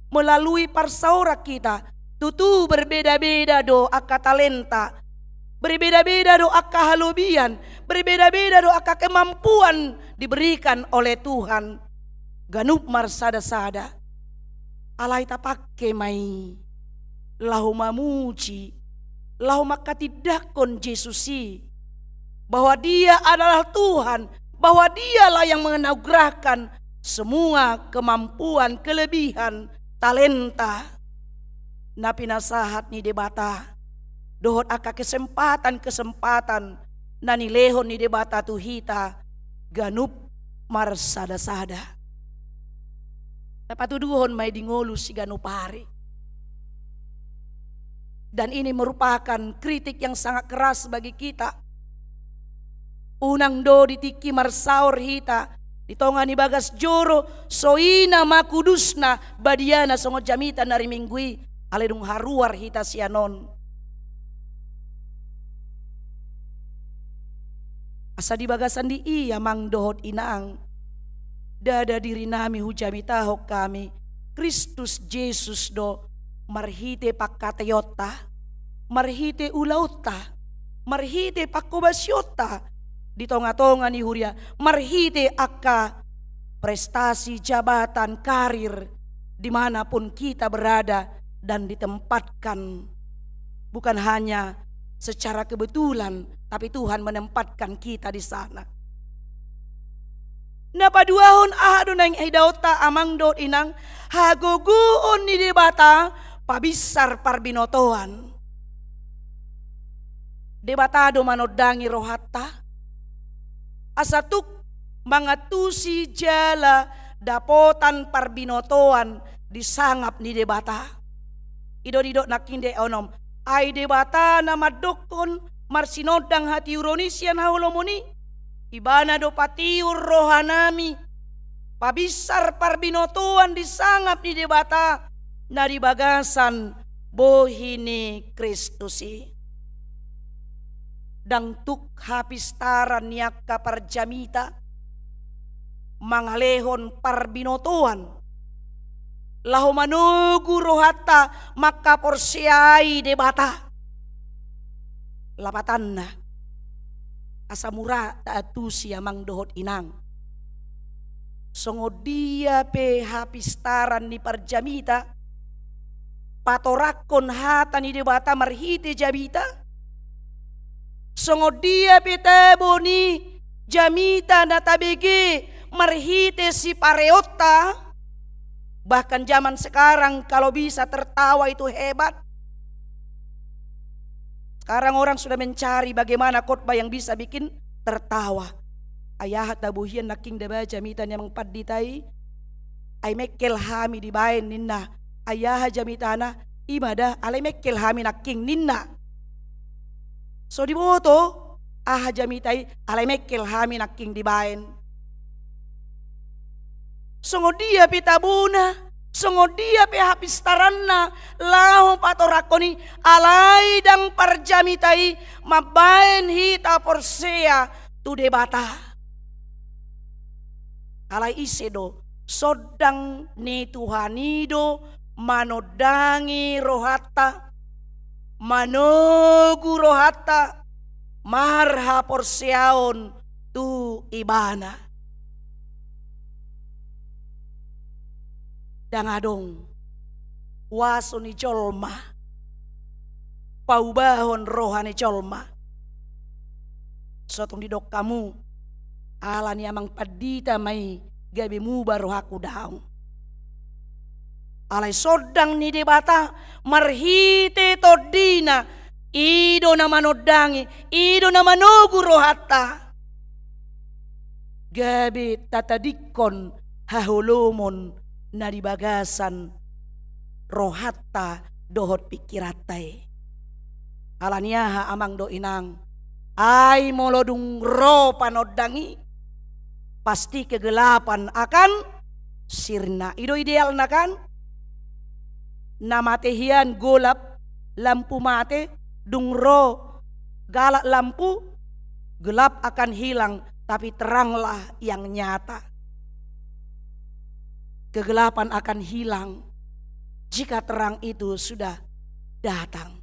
melalui parsaoran kita. Tutu berbeda-beda do angka talenta, berbeda-beda do angka halobian, berbeda-beda do angka kemampuan diberikan oleh Tuhan. Ganup marsada-sada. Alai tapangke ma i laho mamuji, laho manghatindanghon Jesus i, bahwa Dia adalah Tuhan, bahwa Dialah yang menganugerahkan semua kemampuan, kelebihan, talenta na pinasahat ni Debata, dohot angka kesempatan-kesempatan na nilehon ni Debata tu hita, ganup marsada-sada. Tapatuduhon ma i di ngolu siganup ari. Dan ini merupakan kritik yang sangat keras bagi kita. Unang do di tingki marsaor hita, di tonga ni bagas joro, soina ma kudusna, badiana songon jamita na ri Minggu i, alai dung haruar hita sian on. Asa di bagasan di i, amang dohot inang, ndada dirinami hujamitahon hami, Kristus Jesus do, marhite pangkataionta, marhite ulaonta, marhite panghobasionta di tonga-tonga ni huria, marhite angka prestasi, jabatan, karir, di mana pun kita berada dan ditempatkan. Bukan hanya secara kebetulan, tapi Tuhan menempatkan kita di sana. Na paduahon, aha do naeng idaonta, amang dohot inang? Hagogoon ni Debata pabinsar parbinotoan. Debata do manondangi rohanta, asa tuk mangantusi jala dapotan parbinotoan di sangap ni Debata. I do didok nangkin di ayat onom: Ai Debata na mandokkon marsinondang hatiuron i sian haholomon i, Ibana do patiur rohanami, pabinsar parbinotoan di sangap ni Debata na di bagasan bohi ni Kristus i. Ndang tuk hapistaran ni angka parjamita mangalehon parbinotoan laho manogu rohanta mangkaporseai Debata. Lapatanna, asa mura taantusi, amang dohot inang, songon dia pe hapistaran ni parjamita patoranghon hata ni Debata marhite jamita, songon dia pe tabo ni jamita na tabege marhite sipareonta. Bahkan zaman sekarang, kalau bisa tertawa itu hebat. Sekarang orang sudah mencari bagaimana khotbah yang bisa bikin tertawa. Ai aha tabo hian nangkin da ba jamita ni amang pandita i? Ai mengkel hami dibaen ninna. Ai aha jamitana? I ma da, alai mengkel hami nangkin ninna. So diboto aha jamita i, alai mengkel hami nangkin dibaen. Songon dia pe tabona, songon dia pe hapistaranna laho patoranghon i, alai ndang parjamita i mambaen hita porsea tu Debata. Alai ise do? Sondang ni Tuhan i do manondangi rohanta, manogu rohanta marhaporseaon tu Ibana. Ndang adong kuaso ni jolma paubahon roha ni jolma. so tung didok hamu, ala ni amang pandita ma i gabe muba rohangku, daong. Alai sondang ni Debata marhite tondina, i do na manondangi, i do na manogu rohanta. Gabe tatadingkon haholomon na di bagasan rohanta dohot pingkiranta i. Ala ni aha, amang dohot inang? Ai molo dung ro panondang i, pasti kegelapan akan sirna. I do idealna, kan? Na mate hian golap, lampu mate, dung ro galak lampu, gelap akan hilang, tapi teranglah yang nyata. Kegelapan akan hilang jika terang itu sudah datang.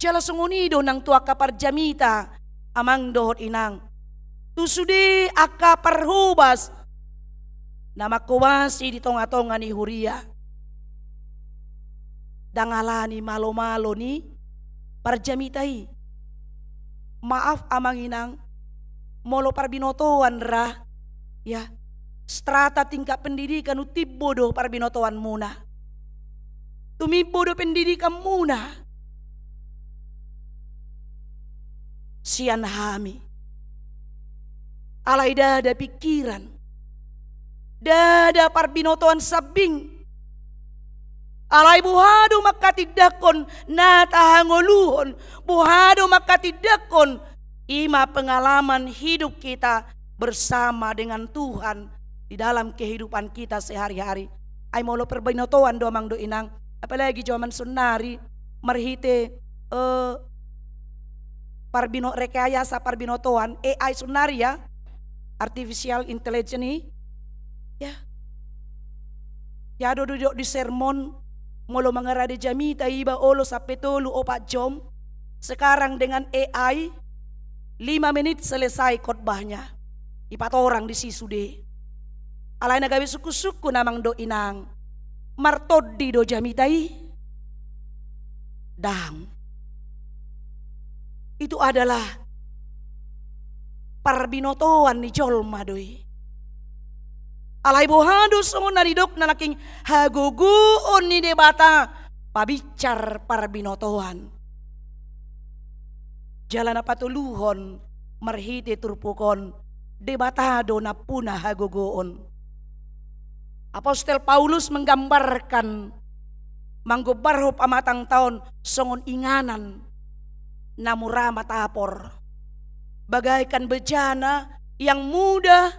Jala songon i do nang tu angka parjamita, amang dohot inang, tu sude angka parhobas na manghobasi di tonga-tonga ni huria. Ndang ala ni malo-malo ni parjamita i. Maaf, amang inang, molo parbinotoan ra, ya, strata tingkat pendidikan, tumimbo do parbinotoanmuna, tumimbo do pendidikanmuna sian hami. Alai ndada pingkiran, ndada parbinotoan sambing. Alai boha do mangkatindangkon na tahangoluhon? Boha do mangkatindangkon? I ma pengalaman hidup kita bersama dengan Tuhan di dalam kehidupan kita sehari-hari. Ai molo parbinotoan do, amang dohot inang, apalagi jaman saonari, marhite, eh, parbino-, rekayasa parbinotoan, A I saonari, ya, artificial intelligence i, ya. Ya do didok di sermon, molo mangarade jamita iba olo sampe tolu opat jom, sekarang dengan A I, lima menit selesai khotbahnya. Dipatorang disi sude. Alai na gabe sungkun-sungkun, amang dohot inang, martondi do jamita i? Ndang. Itu adalah parbinotoan ni jolma do i. Alai boha do songon na nidokna nangkin hagogoon ni Debata pabinsar parbinotoan? Jala na patoluhon, marhite turpuk on, Debata do nampuna hagogoon. Apostel Paulus menggambarkan, manggombarhon pamatangta on songon inganan na mura matapor, bagaikan bejana yang mudah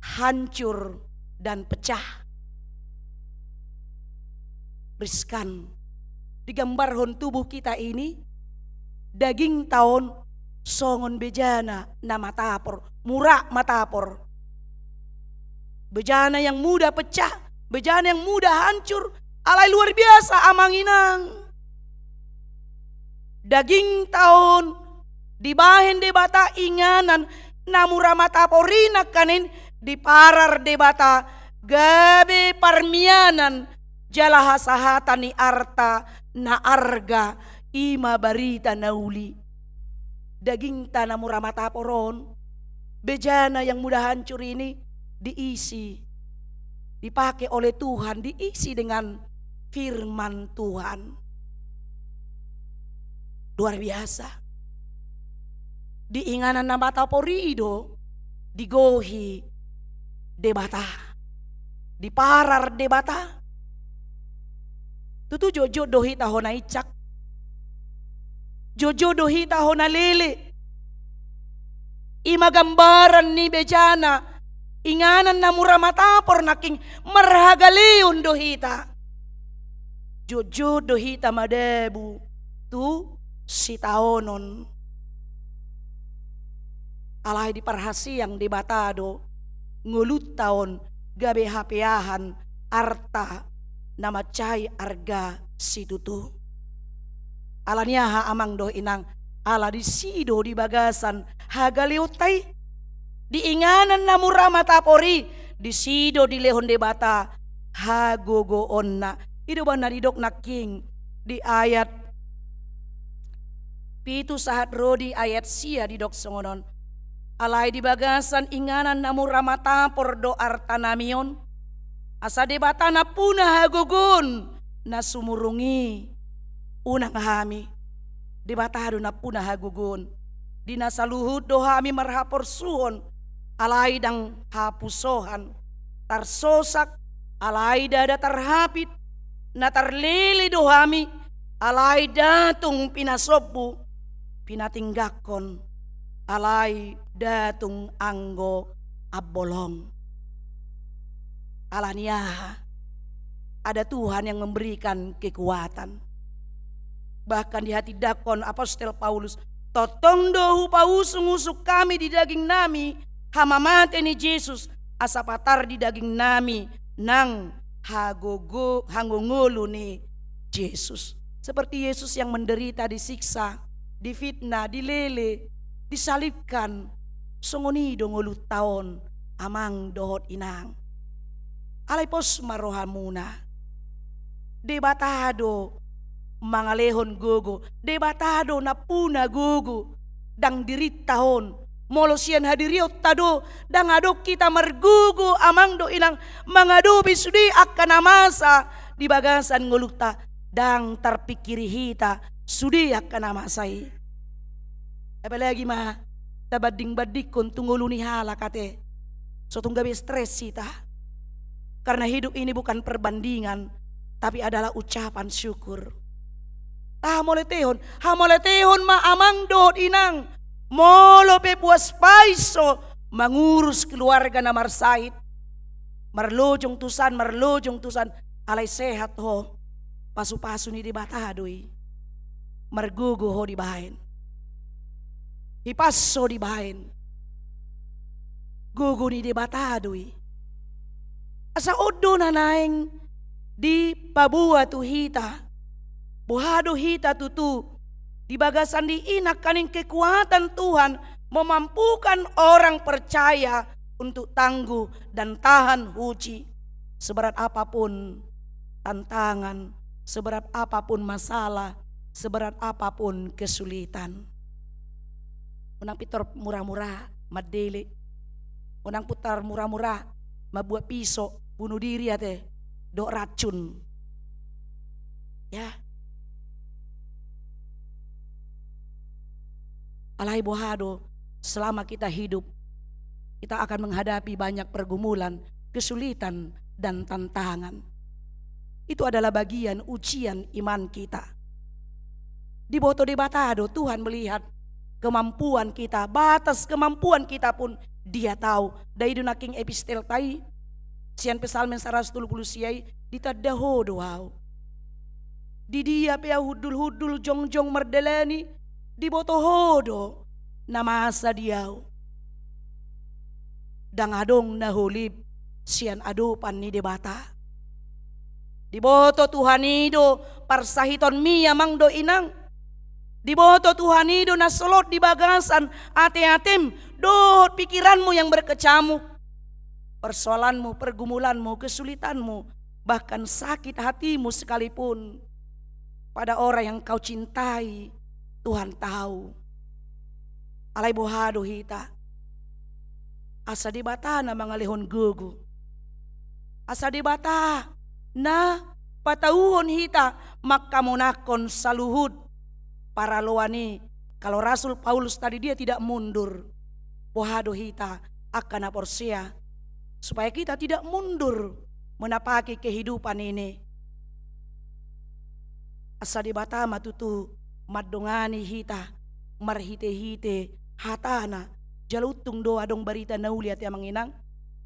hancur dan pecah. Riskan, digambarhon tubuh kita ini, dagingta on songon bejana na matapor, mura matapor. Bejana yang mudah pecah, bejana yang mudah hancur, alai luar biasa, amang inang. Dagingta on dibahen Debata inganan na mura matapor i, nangkaning diparar Debata gabe parmianan jala hasahatan ni arta na arga, i ma barita na uli. Dagingta na mura matapor on, bejana yang mudah hancur ini diisi, dipake oleh Tuhan, diisi dengan firman Tuhan. Luar biasa. Di inganan na matapor i do digohi Debata, diparar Debata. Tutu jotjot do hita hona incak, jotjot do hita hona lele. I ma gambaran ni bejana, inganan na mura matapor nangkin marhagaleon do hita. Jotjot do hita madabu tu sitaonon. Alai diparhasiang Debata do ngolunta on gabe hapeahan arta na mansai arga situtu. Ala ni aha, amang dohot inang? Ala disi do di bagasan hagaleonta i, di inganan na mura matapor i, disi do dilehon Debata hagogoonna. I do umbahen na didok nangkin di ayat pitu sahat ro di ayat sia didok songon on: Alai di bagasan inganan na mura matapor do artanami on, asa Debata nampuna hagogoon na sumurung i unang hami. Debata do nampuna hagogoon. Di na saluhut do hami marhaporsuhon, alai ndang hapusohan, tarsosak, alai ndada tarhapit, na tarlele do hami, alai ndada tung pinasombu, pinatingganghon, alai ndada tung anggo ambolong. Alani aha? Ada Tuhan yang memberikan kekuatan. Bahkan dihatindangkon apostel Paulus: Tongtong do hupausung-usung hami di dagingnami hamamate ni Jesus, asa patar di dagingnami nang hagogo, hangoluan ni Jesus. Seperti Yesus yang menderita, disiksa, difitnah, dilele, disalibkan, songon i do ngolunta on, amang dohot inang. Alai pos ma rohamuna. Debata do mangalehon gogo, Debata do nampuna gogo. Ndang dirinta on. Molo sian hadirionta do, ndang adong hita margogo, amang dohot inang, mangadopi sude angka na masa di bagasan ngolunta. Ndang tarpingkiri hita sude angka na masa i. Apalagi ma tabanding-bandingkon tu ngolu ni halak, ate. So tung gabe stres hita. Karena hidup ini bukan perbandingan, tapi adalah ucapan syukur. Tahamauliatehon, hamauliatehon ma, amang dohot inang. Molo pe puas pais ho mangurus keluarga na marsahit, marlojong tusan, marlojong tusan, alai sehat ho, pasu-pasu ni Debata do i. Margogo ho dibahen. Hipas ho dibahen. Gogo ni Debata do i. Asa on do na naeng dipaboa tu hita. Boha do hita tutu di bagasan di i nangkaning kekuatan Tuhan memampukan orang percaya untuk tangguh dan tahan uji. Seberat apapun tantangan, seberat apapun masalah, seberat apapun kesulitan. Unang pintor mura-mura mandele. Unang pintor mura-mura mambuat piso bunuh diri, ate, dohot racun. Ya. Alai boha do, selama kita hidup, kita akan menghadapi banyak pergumulan, kesulitan, dan tantangan. Itu adalah bagian ujian iman kita. Diboto Debata do, Tuhan melihat kemampuan kita, batas kemampuan kita pun Dia tahu. Dai do nangkin epistelta i, sian Psalmen saratus tolu pulu sia i, ditanda Ho do ahu. Di dia pe ahu hundul-hundul, jongjong mardalani, diboto Ho do na masa di ahu. Ndang adong na holip sian adopan ni Debata. Diboto Tuhan i do parsahitonmi, amang dohot inang. Diboto Tuhan i do na solot di bagasan ate-atem dohot pikiranmu yang berkecamuk. Persoalanmu, pergumulanmu, kesulitanmu, bahkan sakit hatimu sekalipun, pada orang yang kau cintai, Tuhan tahu. Alai boha do hita? Asa Debata na mangalehon gogo. Asa Debata na patauhon hita manghamonanghon saluhut paraloan i. Kalau Rasul Paulus tadi dia tidak mundur, boha do hita angka na porsea supaya kita tidak mundur menapaki kehidupan ini? Asa Debata ma tutu mandongani hita marhite-hite hatana. Jala untung do adong barita na uli, ate amang inang.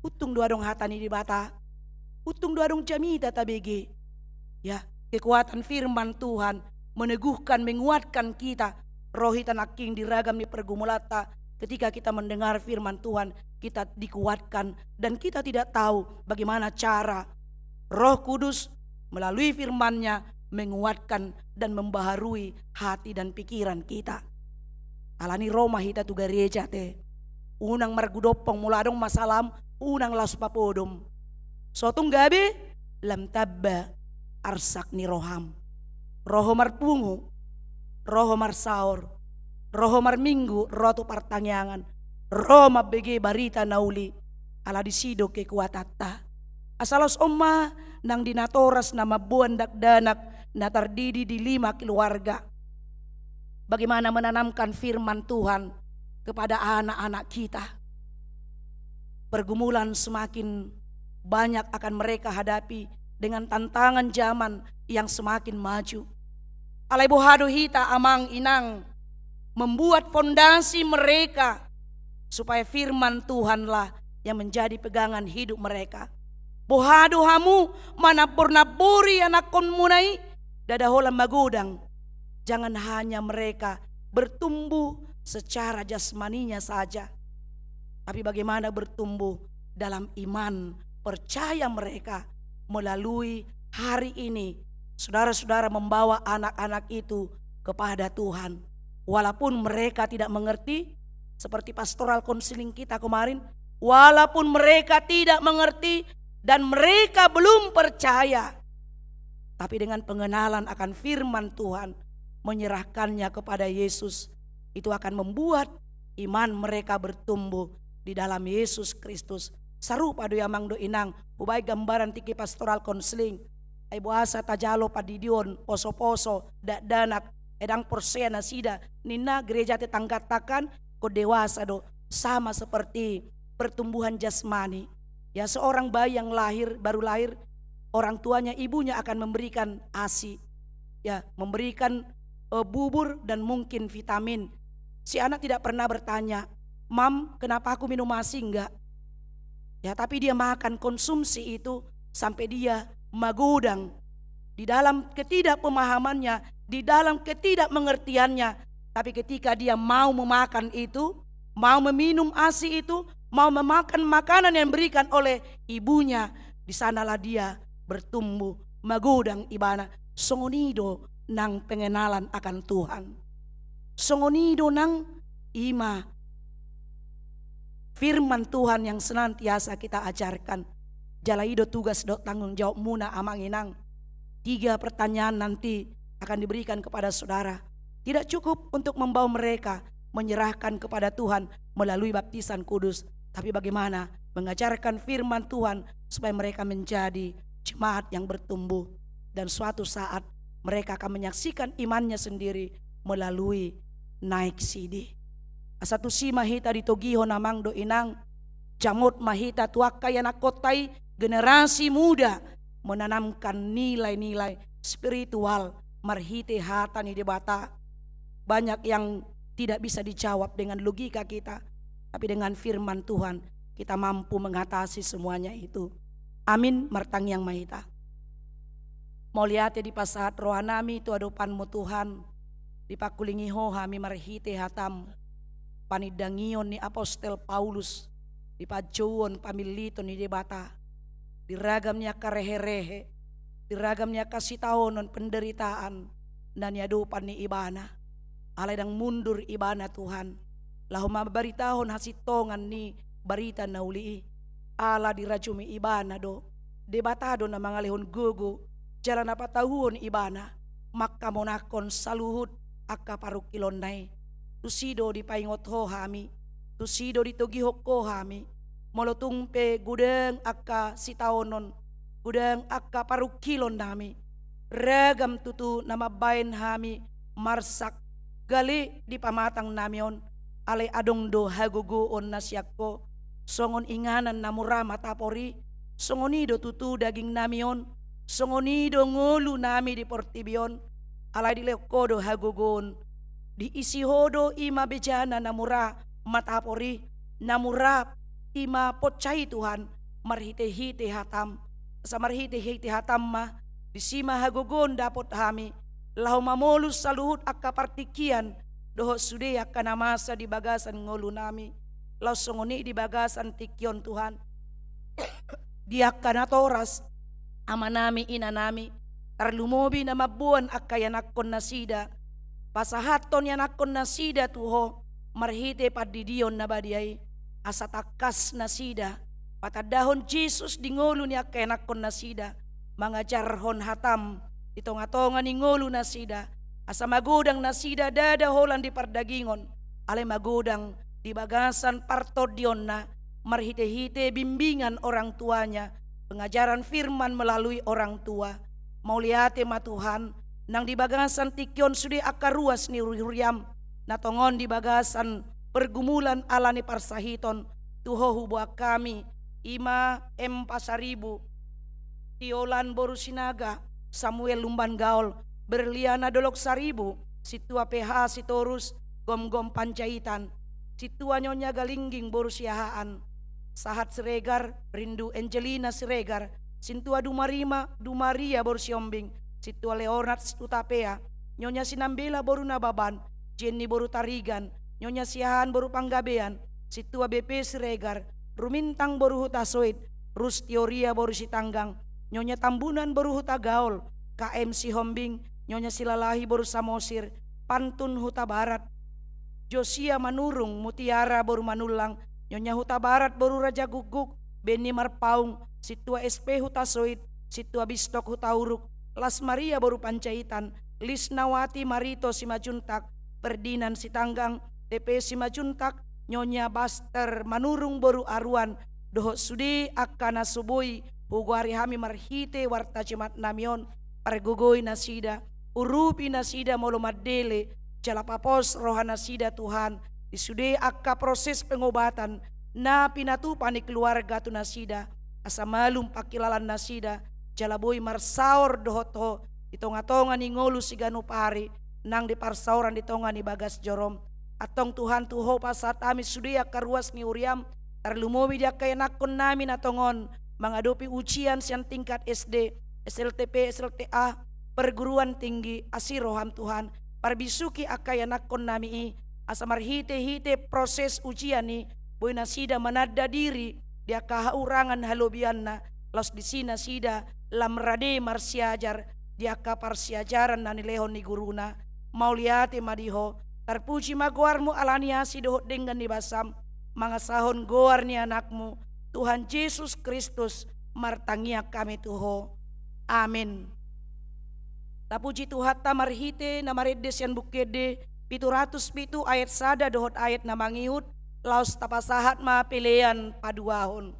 Untung do adong hata ni Debata. Untung do adong jamita tabege. Ya, kekuatan firman Tuhan meneguhkan, menguatkan kita. Ro hita nangkin di ragam ni pergumulanta, ketika kita mendengar firman Tuhan, kita dikuatkan, dan kita tidak tahu bagaimana cara Roh Kudus melalui firman-Nya menguatkan dan membaharui hati dan pikiran kita. Alani ro ma hita tu gareja, ate. Unang margudompong, molo adong masalaham, unang laos papodom. So tung gabe, lam tamba arsak ni roham. Ro ho marpungu, ro ho marsaor, Ro ho marminggu, ro tu partangiangan, ro mambege barita na uli, ala disi do kekuatanta. Asa laos on ma nang di natoras na mamboan dakdanak na tardidi di lima keluarga. Bagaimana menanamkan firman Tuhan kepada anak-anak kita. Pergumulan semakin banyak akan mereka hadapi dengan tantangan zaman yang semakin maju. Alai boha do hita amang inang membuat fondasi mereka supaya firman Tuhanlah yang menjadi pegangan hidup mereka. Boha do hamu manambor-namborhi anakkonmuna i, ndada holan magodang. Jangan hanya mereka bertumbuh secara jasmaninya saja, tapi bagaimana bertumbuh dalam iman percaya mereka melalui hari ini saudara-saudara membawa anak-anak itu kepada Tuhan. Walaupun mereka tidak mengerti, seperti pastoral counseling kita kemarin, walaupun mereka tidak mengerti dan mereka belum percaya, tapi dengan pengenalan akan firman Tuhan, menyerahkannya kepada Yesus, itu akan membuat iman mereka bertumbuh di dalam Yesus Kristus. Sarupa do i amang dohot inang, hubaen gambaran tingki pastoral counseling. Ai boasa tajalo pandidion, poso-poso, dakdanak, ndang porsea nasida, ninna gereja tetanggatakan, ingkon dewasa do, sama seperti pertumbuhan jasmani. Ya, seorang bayi yang lahir, baru lahir, orang tuanya, ibunya akan memberikan asi, ya, memberikan, eh, bubur dan mungkin vitamin. Si anak tidak pernah bertanya, "Mam, kenapa aku minum asi?" Enggak. Ya, tapi dia makan, konsumsi itu sampai dia magodang. Di dalam ketidakpemahamannya, di dalam ketidakmengertiannya, tapi ketika dia mau memakan itu, mau meminum asi itu, mau memakan makanan yang diberikan oleh ibunya, di sanalah dia bertumbuh, magodang ibana. Songon i do nang pengenalan akan Tuhan. Songon i do nang ima firman Tuhan yang senantiasa kita ajarkan. Jala i do tugas dohot tanggung jawabmuna amang inang. Tiga pertanyaan nanti akan diberikan kepada saudara. Tidak cukup untuk membawa mereka menyerahkan kepada Tuhan melalui baptisan kudus, tapi bagaimana mengajarkan firman Tuhan supaya mereka menjadi jemaat yang bertumbuh. Dan suatu saat mereka akan menyaksikan imannya sendiri melalui naek sidi. Asa tusi ma hita ditogihon amang dohot inang, jamot ma hita tu angka ianakkonta i, generasi muda, menanamkan nilai-nilai spiritual marhite hata ni Debata. Banyak yang tidak bisa dijawab dengan logika kita, tapi dengan firman Tuhan kita mampu mengatasi semuanya itu. Amin. Martangiang ma hita. Mauliate dipasahat rohanami tu adopanmu Tuhan, dipangkulingi Ho hami marhite hataM, panindangion ni apostel Paulus, di panjouon pamilliton ni Debata, di ragam ni angka rehe-rehe, di ragam ni angka sitaonon penderitaan na niadopan ni ibana. Alai ndang mundur ibana Tuhan, laho mambaritahon hasintongan ni barita na uli i. Ala dirajumi ibana do, Debata do na mangalehon gogo, jala na patauhon ibana mangkamonangkon saluhut angka parungkilonna i. Tusi do dipaingot Ho hami, tusi do ditogihon Ho hami. Molo tung pe godang angka sitaonon, godang angka parungkilonnami, ragam tutu na mambaen hami marsak gale di pamatangnami on, alai adong do hagogoon na sian Ho. Songon inganan na mura matapor i, songon i do tutu dagingnami on, songon i do ngolunami di portibi on. Alai dilehon Ho do hagogoon, diisi Ho do ima bejana na mura matapor i, na mura ima ponsa i Tuhan, marhite-hite hataM. Asa marhite-hite hataM ma, disi ma hagogoon dapot hami, laho mamolus saluhut angka partingkian dohot sude angka na masa di bagasan ngolunami. Laos songon i di bagasan tingki on Tuhan, di angka natoras, amanami, inanami, tarlumobi na mamboan angka ianakkon nasida, pasahathon ianakkon nasida tu Ho marhite pandidion na badia i, asa tangkas nasida patandahon Jesus di ngolu ni angka ianakkon nasida, mangajarhon hataM di tonga-tonga ni ngolu nasida, asa magodang nasida ndada holan di pardagingon, alai magodang di bagasan partondionna, marhite-hite bimbingan orang tuanya, pengajaran firman melalui orang tua. Mauliate ma Tuhan, nang di bagasan tingki on sude angka ruas ni huri-huriam, na tongon di bagasan pergumulan ala ni parsahiton, tu Ho huboan hami, i ma M Pasaribu, Tiolan boru Sinaga, Samuel Lumban Gaol, Berliana Dolok Saribu, Sintua P H Sitorus, Gomgom Panjaitan, Sintua Nyonya Galingging boru Siahaan, Sahat Siregar, Rindu Angelina Siregar, Sintua Dumarima, Dumaria boru Sihombing, Sintua Leonard Hutapea, Nyonya Sinambela boru Nababan, Jenny boru Tarigan, Nyonya Siahaan boru Panggabean, Sintua B P Siregar, Rumintang boru Hutasoit, Rustioria boru Sitanggang, Nyonya Tambunan boru Hutagaol, K M Sihombing, Nyonya Silalahi boru Samosir, Pantun Hutabarat, Josia Manurung, Mutiara boru Manullang, Nyonya Hutabarat boru Raja Guguk, Benny Marpaung, Sintua S P Hutasoit, Sintua Bistok Hutauruk, Las Maria boru Panjaitan, Lisnawati Marito Simajuntak, Ferdinand Sitanggang, T P Simajuntak, Nyonya Baster Manurung boru Aruan, dohot sude angka na so boi hugoari hami marhite warta Jumat nami on, pargogoi nasida, urupi nasida molo mandele, jala papos roha nasida Tuhan, di sude angka proses pengobatan, na pinatupa ni keluarga tu nasida, asa malum pangkilalaan nasida, jala boi marsaor dohot Ho, di tonga-tonga ni ngolu siganup ari, nang di parsaoran di tonga ni bagas jorom. Antong Tuhan tu Ho pasahat hami sude angka ruas ni huriam, tarlumobi di angka ianakhon nami na tongon, mangadopi ujian sian tingkat S D, S L T P, S L T A, perguruan tinggi, asi roham Tuhan, parbisuhi angka ianakhon nami i, asa marhite-hite proses ujian i, boi nasida mananda diri, di angka haurangan halobianna, laos disi nasida, lam rade marsiajar, di angka parsiajaran na nilehon ni guruna, mauliate ma di Ho, tarpuji ma goarmu ala ni asi dohot denggan ni basam, mangasahon goar ni anakmu, Tuhan Jesus Kristus, martangiang hami tu Ho. Amen. Tapuji Tuhanta marhite na marende sian Buku Ende pitu ratus pitu ayat sada dohot ayat na mangihut, laos tapasahat ma pelean paduahon.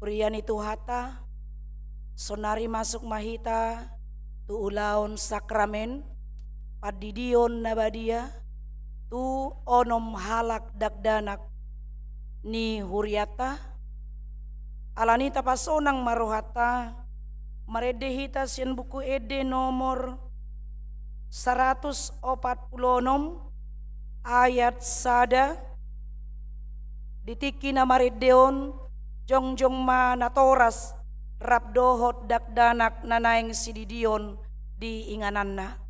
Huria ni Tuhanta, saonari masuk ma hita tu ulaon sakramen pandidion na badia tu onom halak dakdanak ni hurianta. Alani i tapasonang ma rohanta, marende hita sian Buku Ende nomor saratus opat pulu onom, ayat sada. Di tingki na marende on, jongjong ma natoras rap dohot dakdanak na naeng sididion di ingananna.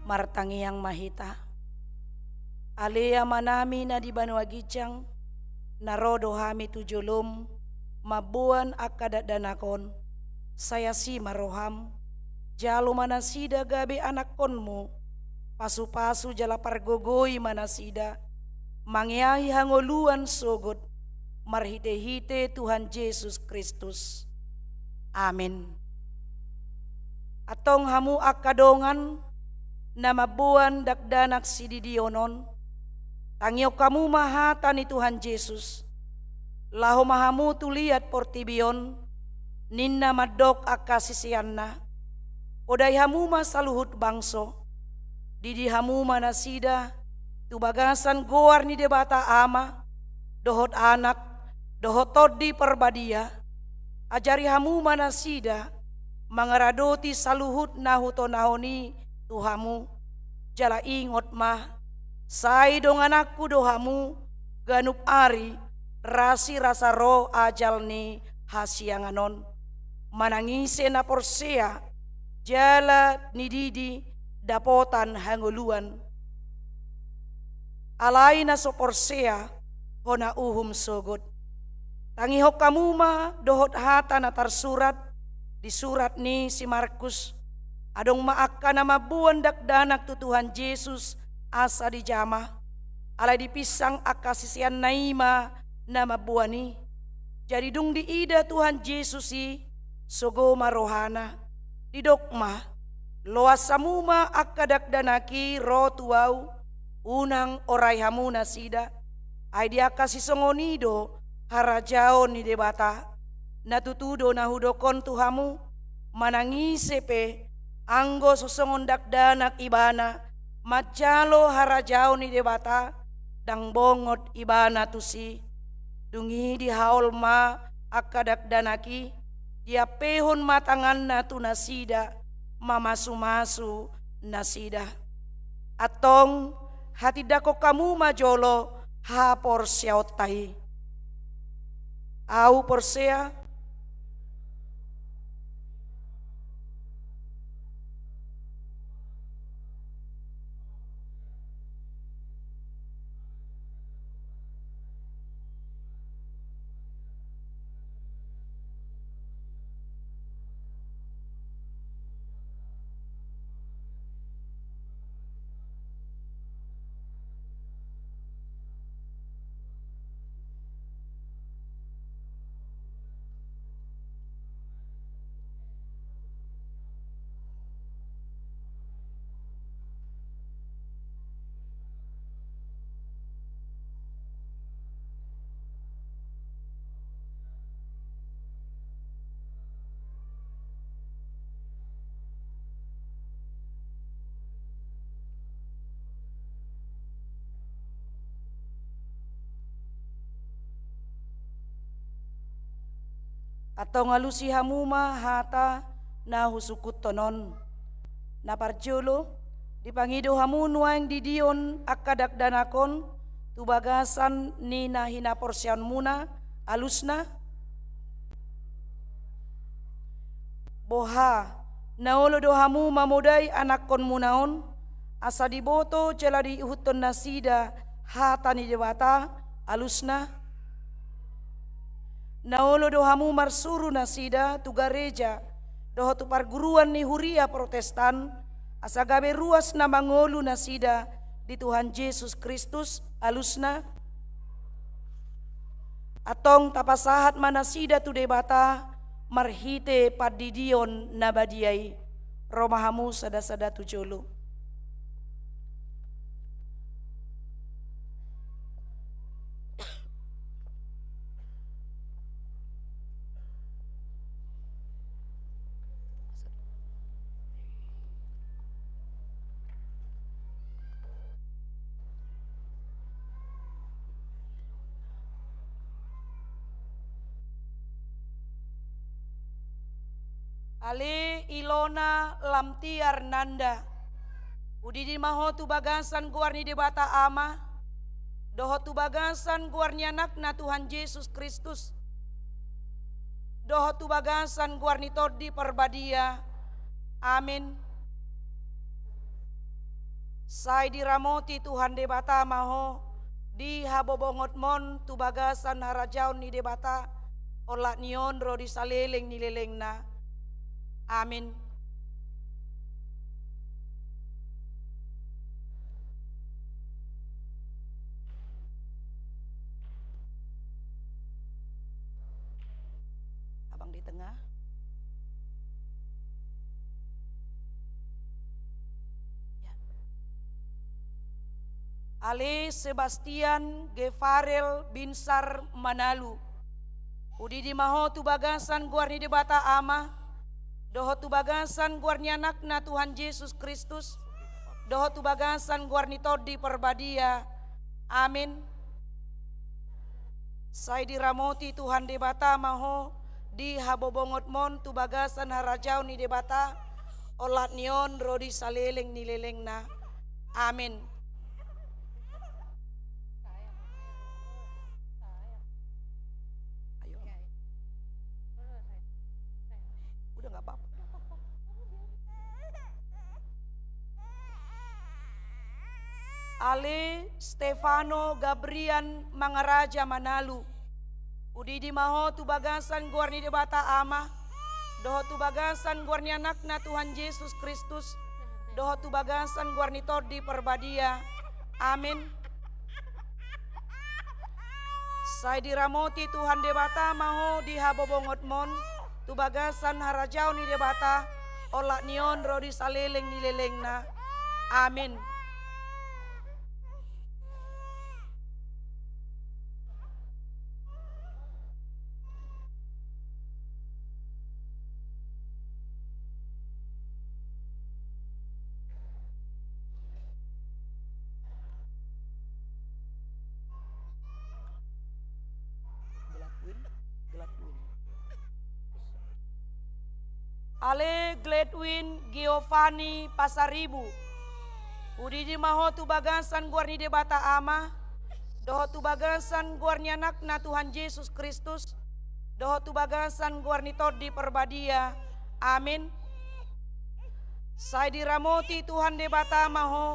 Martangiang ma hita. Ale Amanami na di banua ginjang, na ro do hami tu jolom mamboan angka dakdanak on. Sai asi ma roham, jalo ma nasida gabe anakkonmu, pasupasu jala pargogoi ma nasida, mangeahi hangoluan sogot, marhitehite Tuhan Jesus Kristus. Amen. Antong hamu angka dongan na mamboan dakdanak sididion on, tangihon hamu ma hata ni Tuhan Jesus. Laho ma hamu tu liat portibi on, ninna mandok angka siseanna. Podai hamu ma saluhut bangso, didi hamu ma nasida tu bagasan goar ni Debata Ama, dohot Anak, dohot Tondi Parbadia. Ajari hamu ma nasida mangaradoti saluhut na hutonahon i tu hamu. Jala ingot ma, sai dongananku do hamu ganup ari, rasirasa ro ajal ni hasiangan on. Manang ise na porsea jala nididi dapotan hangoluan. Alai na so porsea hona uhum sogot. Tangihon hamu ma dohot hata na tarsurat di surat ni si Markus. Adong ma angka na mamboan dakdanak tu Tuhan Jesus asa dijama. Alai dipinsang angka siseanna i ma na mamboan i. Jadi dung diida Tuhan Jesus i, sogo ma rohana. Didok ma, loas hamu ma angka dakdanak i ro tu ahu, unang orai hamu nasida. Ai di angka sisongon i do harajaon ni Debata. Na tutu do na hudok on tu hamu, manang ise pe, anggo so songon dakdanak ibana, manjalo harajaon ni Debata, ndang bongot ibana tusi. Dung i dihaol ma angka dakdanak i, diampehon ma tanganna tu nasida, mamasumasu nasida. Antong, hatindangkon hamu ma jolo haporseaonta i. Ahu porsea. Antong alusi hamu ma hata na husungkunhon on. Na parjolo, dipangido hamu nuaeng didion angka dakdanak on tu bagasan ni na hinaporseaonmuna, alusna. Boha, na olo do hamu mamodai anakkonmuna on, asa diboto jala diihuthon nasida hata ni Debata, alusna. Na olo do hamu marsuru nasida tu gareja dohot tu parguruan ni huria Protestan, asa gabe ruas na mangolu nasida di Tuhan Jesus Kristus, alusna. Antong tapasahat ma nasida tu Debata marhite pandidion na badia i. Ro ma hamu sada-sada tu jolo. Ale Ilona Lamtiar Nanda, hudidi ma ho tu bagasan goar ni Debata Ama, dohot tu bagasan goar ni Anakna Tuhan Jesus Kristus, dohot tu bagasan goar ni Tondi Parbadia. Amin. Sai diramoti Tuhan Debata ma ho di habobongonmon tu bagasan harajaon ni Debata, olat ni on ro di saleleng ni lelengna. Amin. Abang di tengah. Ya. Ale Sebastian Gefarel Binsar Manalu, hudidi ma ho tu bagasan goar ni Debata Ama, dohot tu bagasan goar ni Anakna Tuhan Jesus Kristus, dohot tu bagasan goar ni Tondi Parbadia. Amin. Sai diramoti Tuhan Debata ma ho di habobongonmon tu bagasan harajaon ni Debata, olat ni on ro di saleleng ni lelengna. Amin. Ayo. Udah nggak apa-apa. Ale Stefano Gabrian Mangaraja Manalu, hudidi ma ho tu bagasan goar ni Debata Ama, dohot tu bagasan goar ni Anakna Tuhan Jesus Kristus, dohot tu bagasan goar ni Tondi Parbadia. Amin. Sai diramoti Tuhan Debata ma ho di habobongonmon tu bagasan harajaon ni Debata, olat ni on ro di saleleng ni lelengna. Amin. Ale Gladwin Giovanni Pasaribu, hudidi ma ho tu bagasan goar ni Debata Ama, dohot tu bagasan goar ni Anakna Tuhan Jesus Kristus, dohot tu bagasan goar ni Tondi Parbadia. Amin. Sai diramoti Tuhan Debata ma ho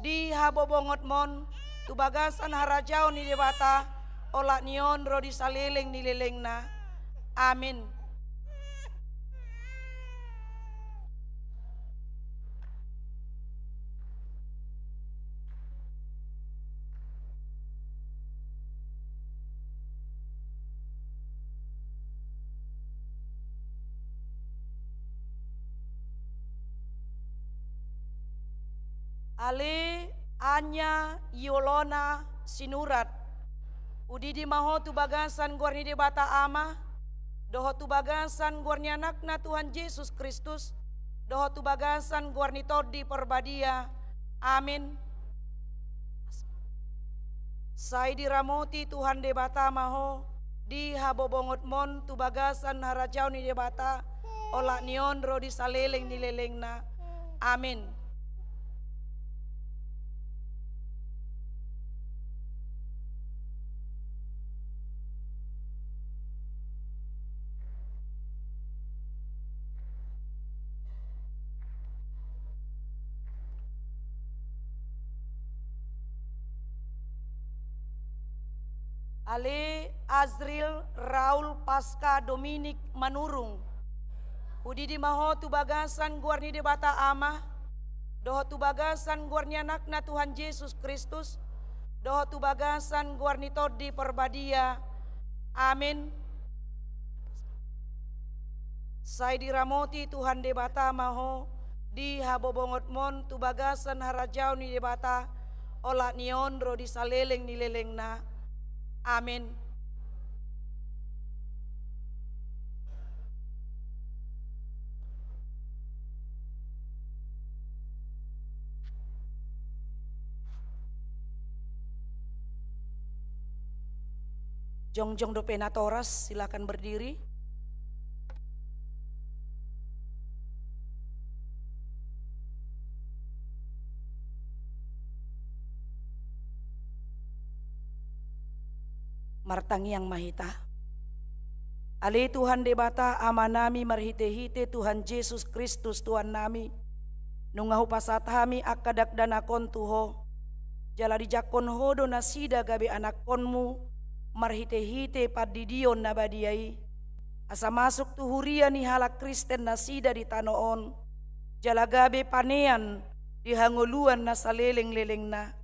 di habobongonmon tu bagasan harajaon ni Debata, olat ni on ro di saleleng ni lelengna. Amin. Ale Anya Yolona Sinurat, hudidi ma ho tu bagasan goar ni Debata Ama, dohot tu bagasan goar ni Anakna Tuhan Jesus Kristus, dohot tu bagasan goar ni Tondi Parbadia. Amin. Sai diramoti Tuhan Debata ma ho di habobongonmon tu bagasan harajaon ni Debata, olat ni on ro di saleleng ni lelengna. Amin. Ale Azril Raul Paska Dominik Manurung, hudidi ma ho tu bagasan goar ni Debata Ama, dohot tu bagasan goar ni Anakna Tuhan Jesus Kristus, dohot tu bagasan goar ni Tondi Parbadia. Amin. Sai diramoti Tuhan Debata ma ho di habobongonmon tu bagasan harajaon ni Debata, olat ni on ro di saleleng ni lelengna. Amin. Jongjong dope natoras, silakan berdiri. Martangiang ma hita. Ale Tuhan Debata Amanami, marhitehite Tuhan Jesus Kristus Tuhannami, nunga hupasahat hami angka dakdanak on tu Ho, jala dijangkon Ho do nasida gabe anakkonmu marhitehite pandidion na badia i, asa masuk tu huria ni halak Kristen nasida di tano on, jala gabe panean di hangoluan na saleleng-lelengna.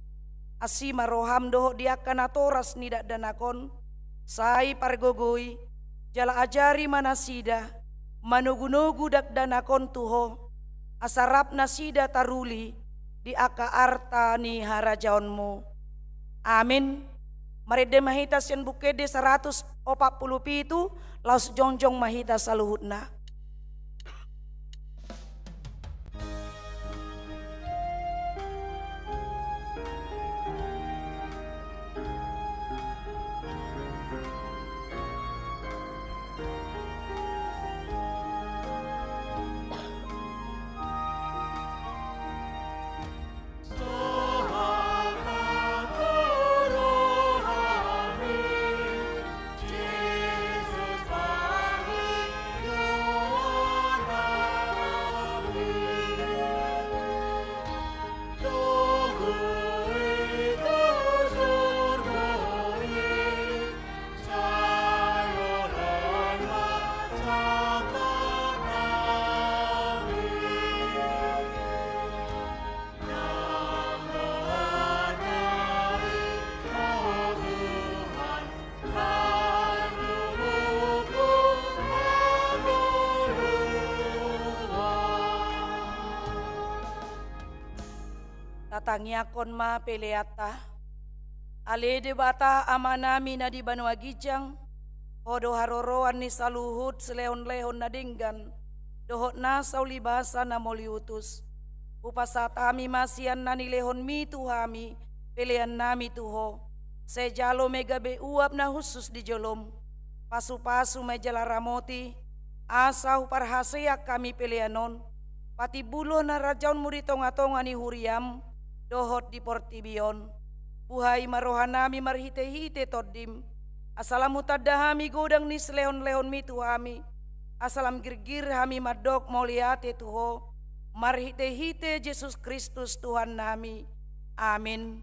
Asi ma roham dohot di angka natoras ni dakdanak on, sai pargogoi, jala ajari ma nasida manogu-nogu dakdanak on tu Ho, asa rap nasida taruli di angka arta ni harajaonmu. Amin. Marende ma hita sian Buku Ende saratus opat pulu pitu, laos jongjong ma hita saluhutna. Tatangiangkon ma peleanta. Ale Debata Amanami na di banua ginjang, Ho do haroroan ni saluhut silehon-lehon na denggan, dohot nasa ulibasa na mauliutus. Hupasahat hami ma sian na nilehonmi tu hami peleannami tu Ho. Sai jalo ma i gabe uap na hushus di jolom. Pasu-pasu ma i jala ramoti, asa huparhaseang hami pelean on, patimbulhon harajaonmu di tonga-tonga ni huriam, dohot di portibi on. Buhai ma rohanami marhite-hite Tondim, asa lam hutanda hami godang ni silehon-lehonmi tu hami, asa lam girgir hami mandok mauliate tu Ho, marhite-hite Jesus Kristus Tuhannami. Amin.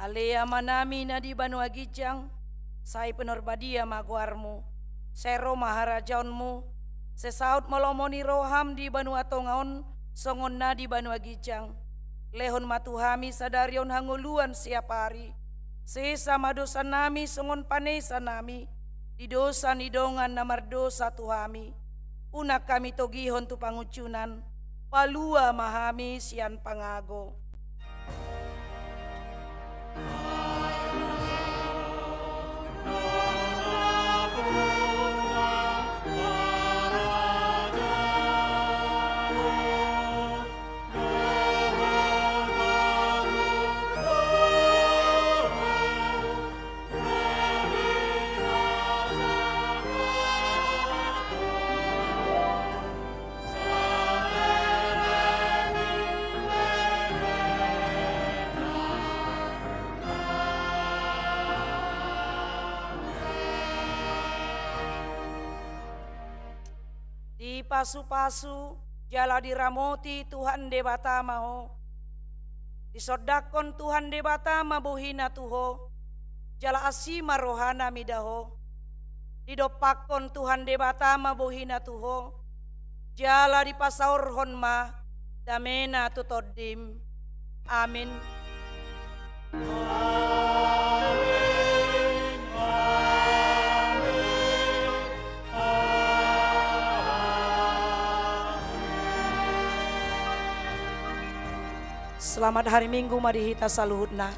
Ale Amanami na di banua ginjang, sai pinarbadia ma goarmu. Sai ro ma harajaonmu. Sai saut ma lomo ni roham di banua tonga on, songon na di banua ginjang. Lehon ma tu hami sadari on hangoluan siapari. Sesa ma dosanami songon panesanami di dosa ni dongan na mardosa tu hami. Unang hami togihon tu pangunjunan, palua ma hami sian pangago. Dipasupasu jala diramoti Tuhan Debata ma ho. Disondangkon Tuhan Debata ma bohina tu ho, jala asi ma rohana mida ho. Didompakkon Tuhan Debata ma bohina tu ho, jala dipasaorhon ma damena tu tondim. Amin. Selamat hari Minggu ma di hita saluhutna.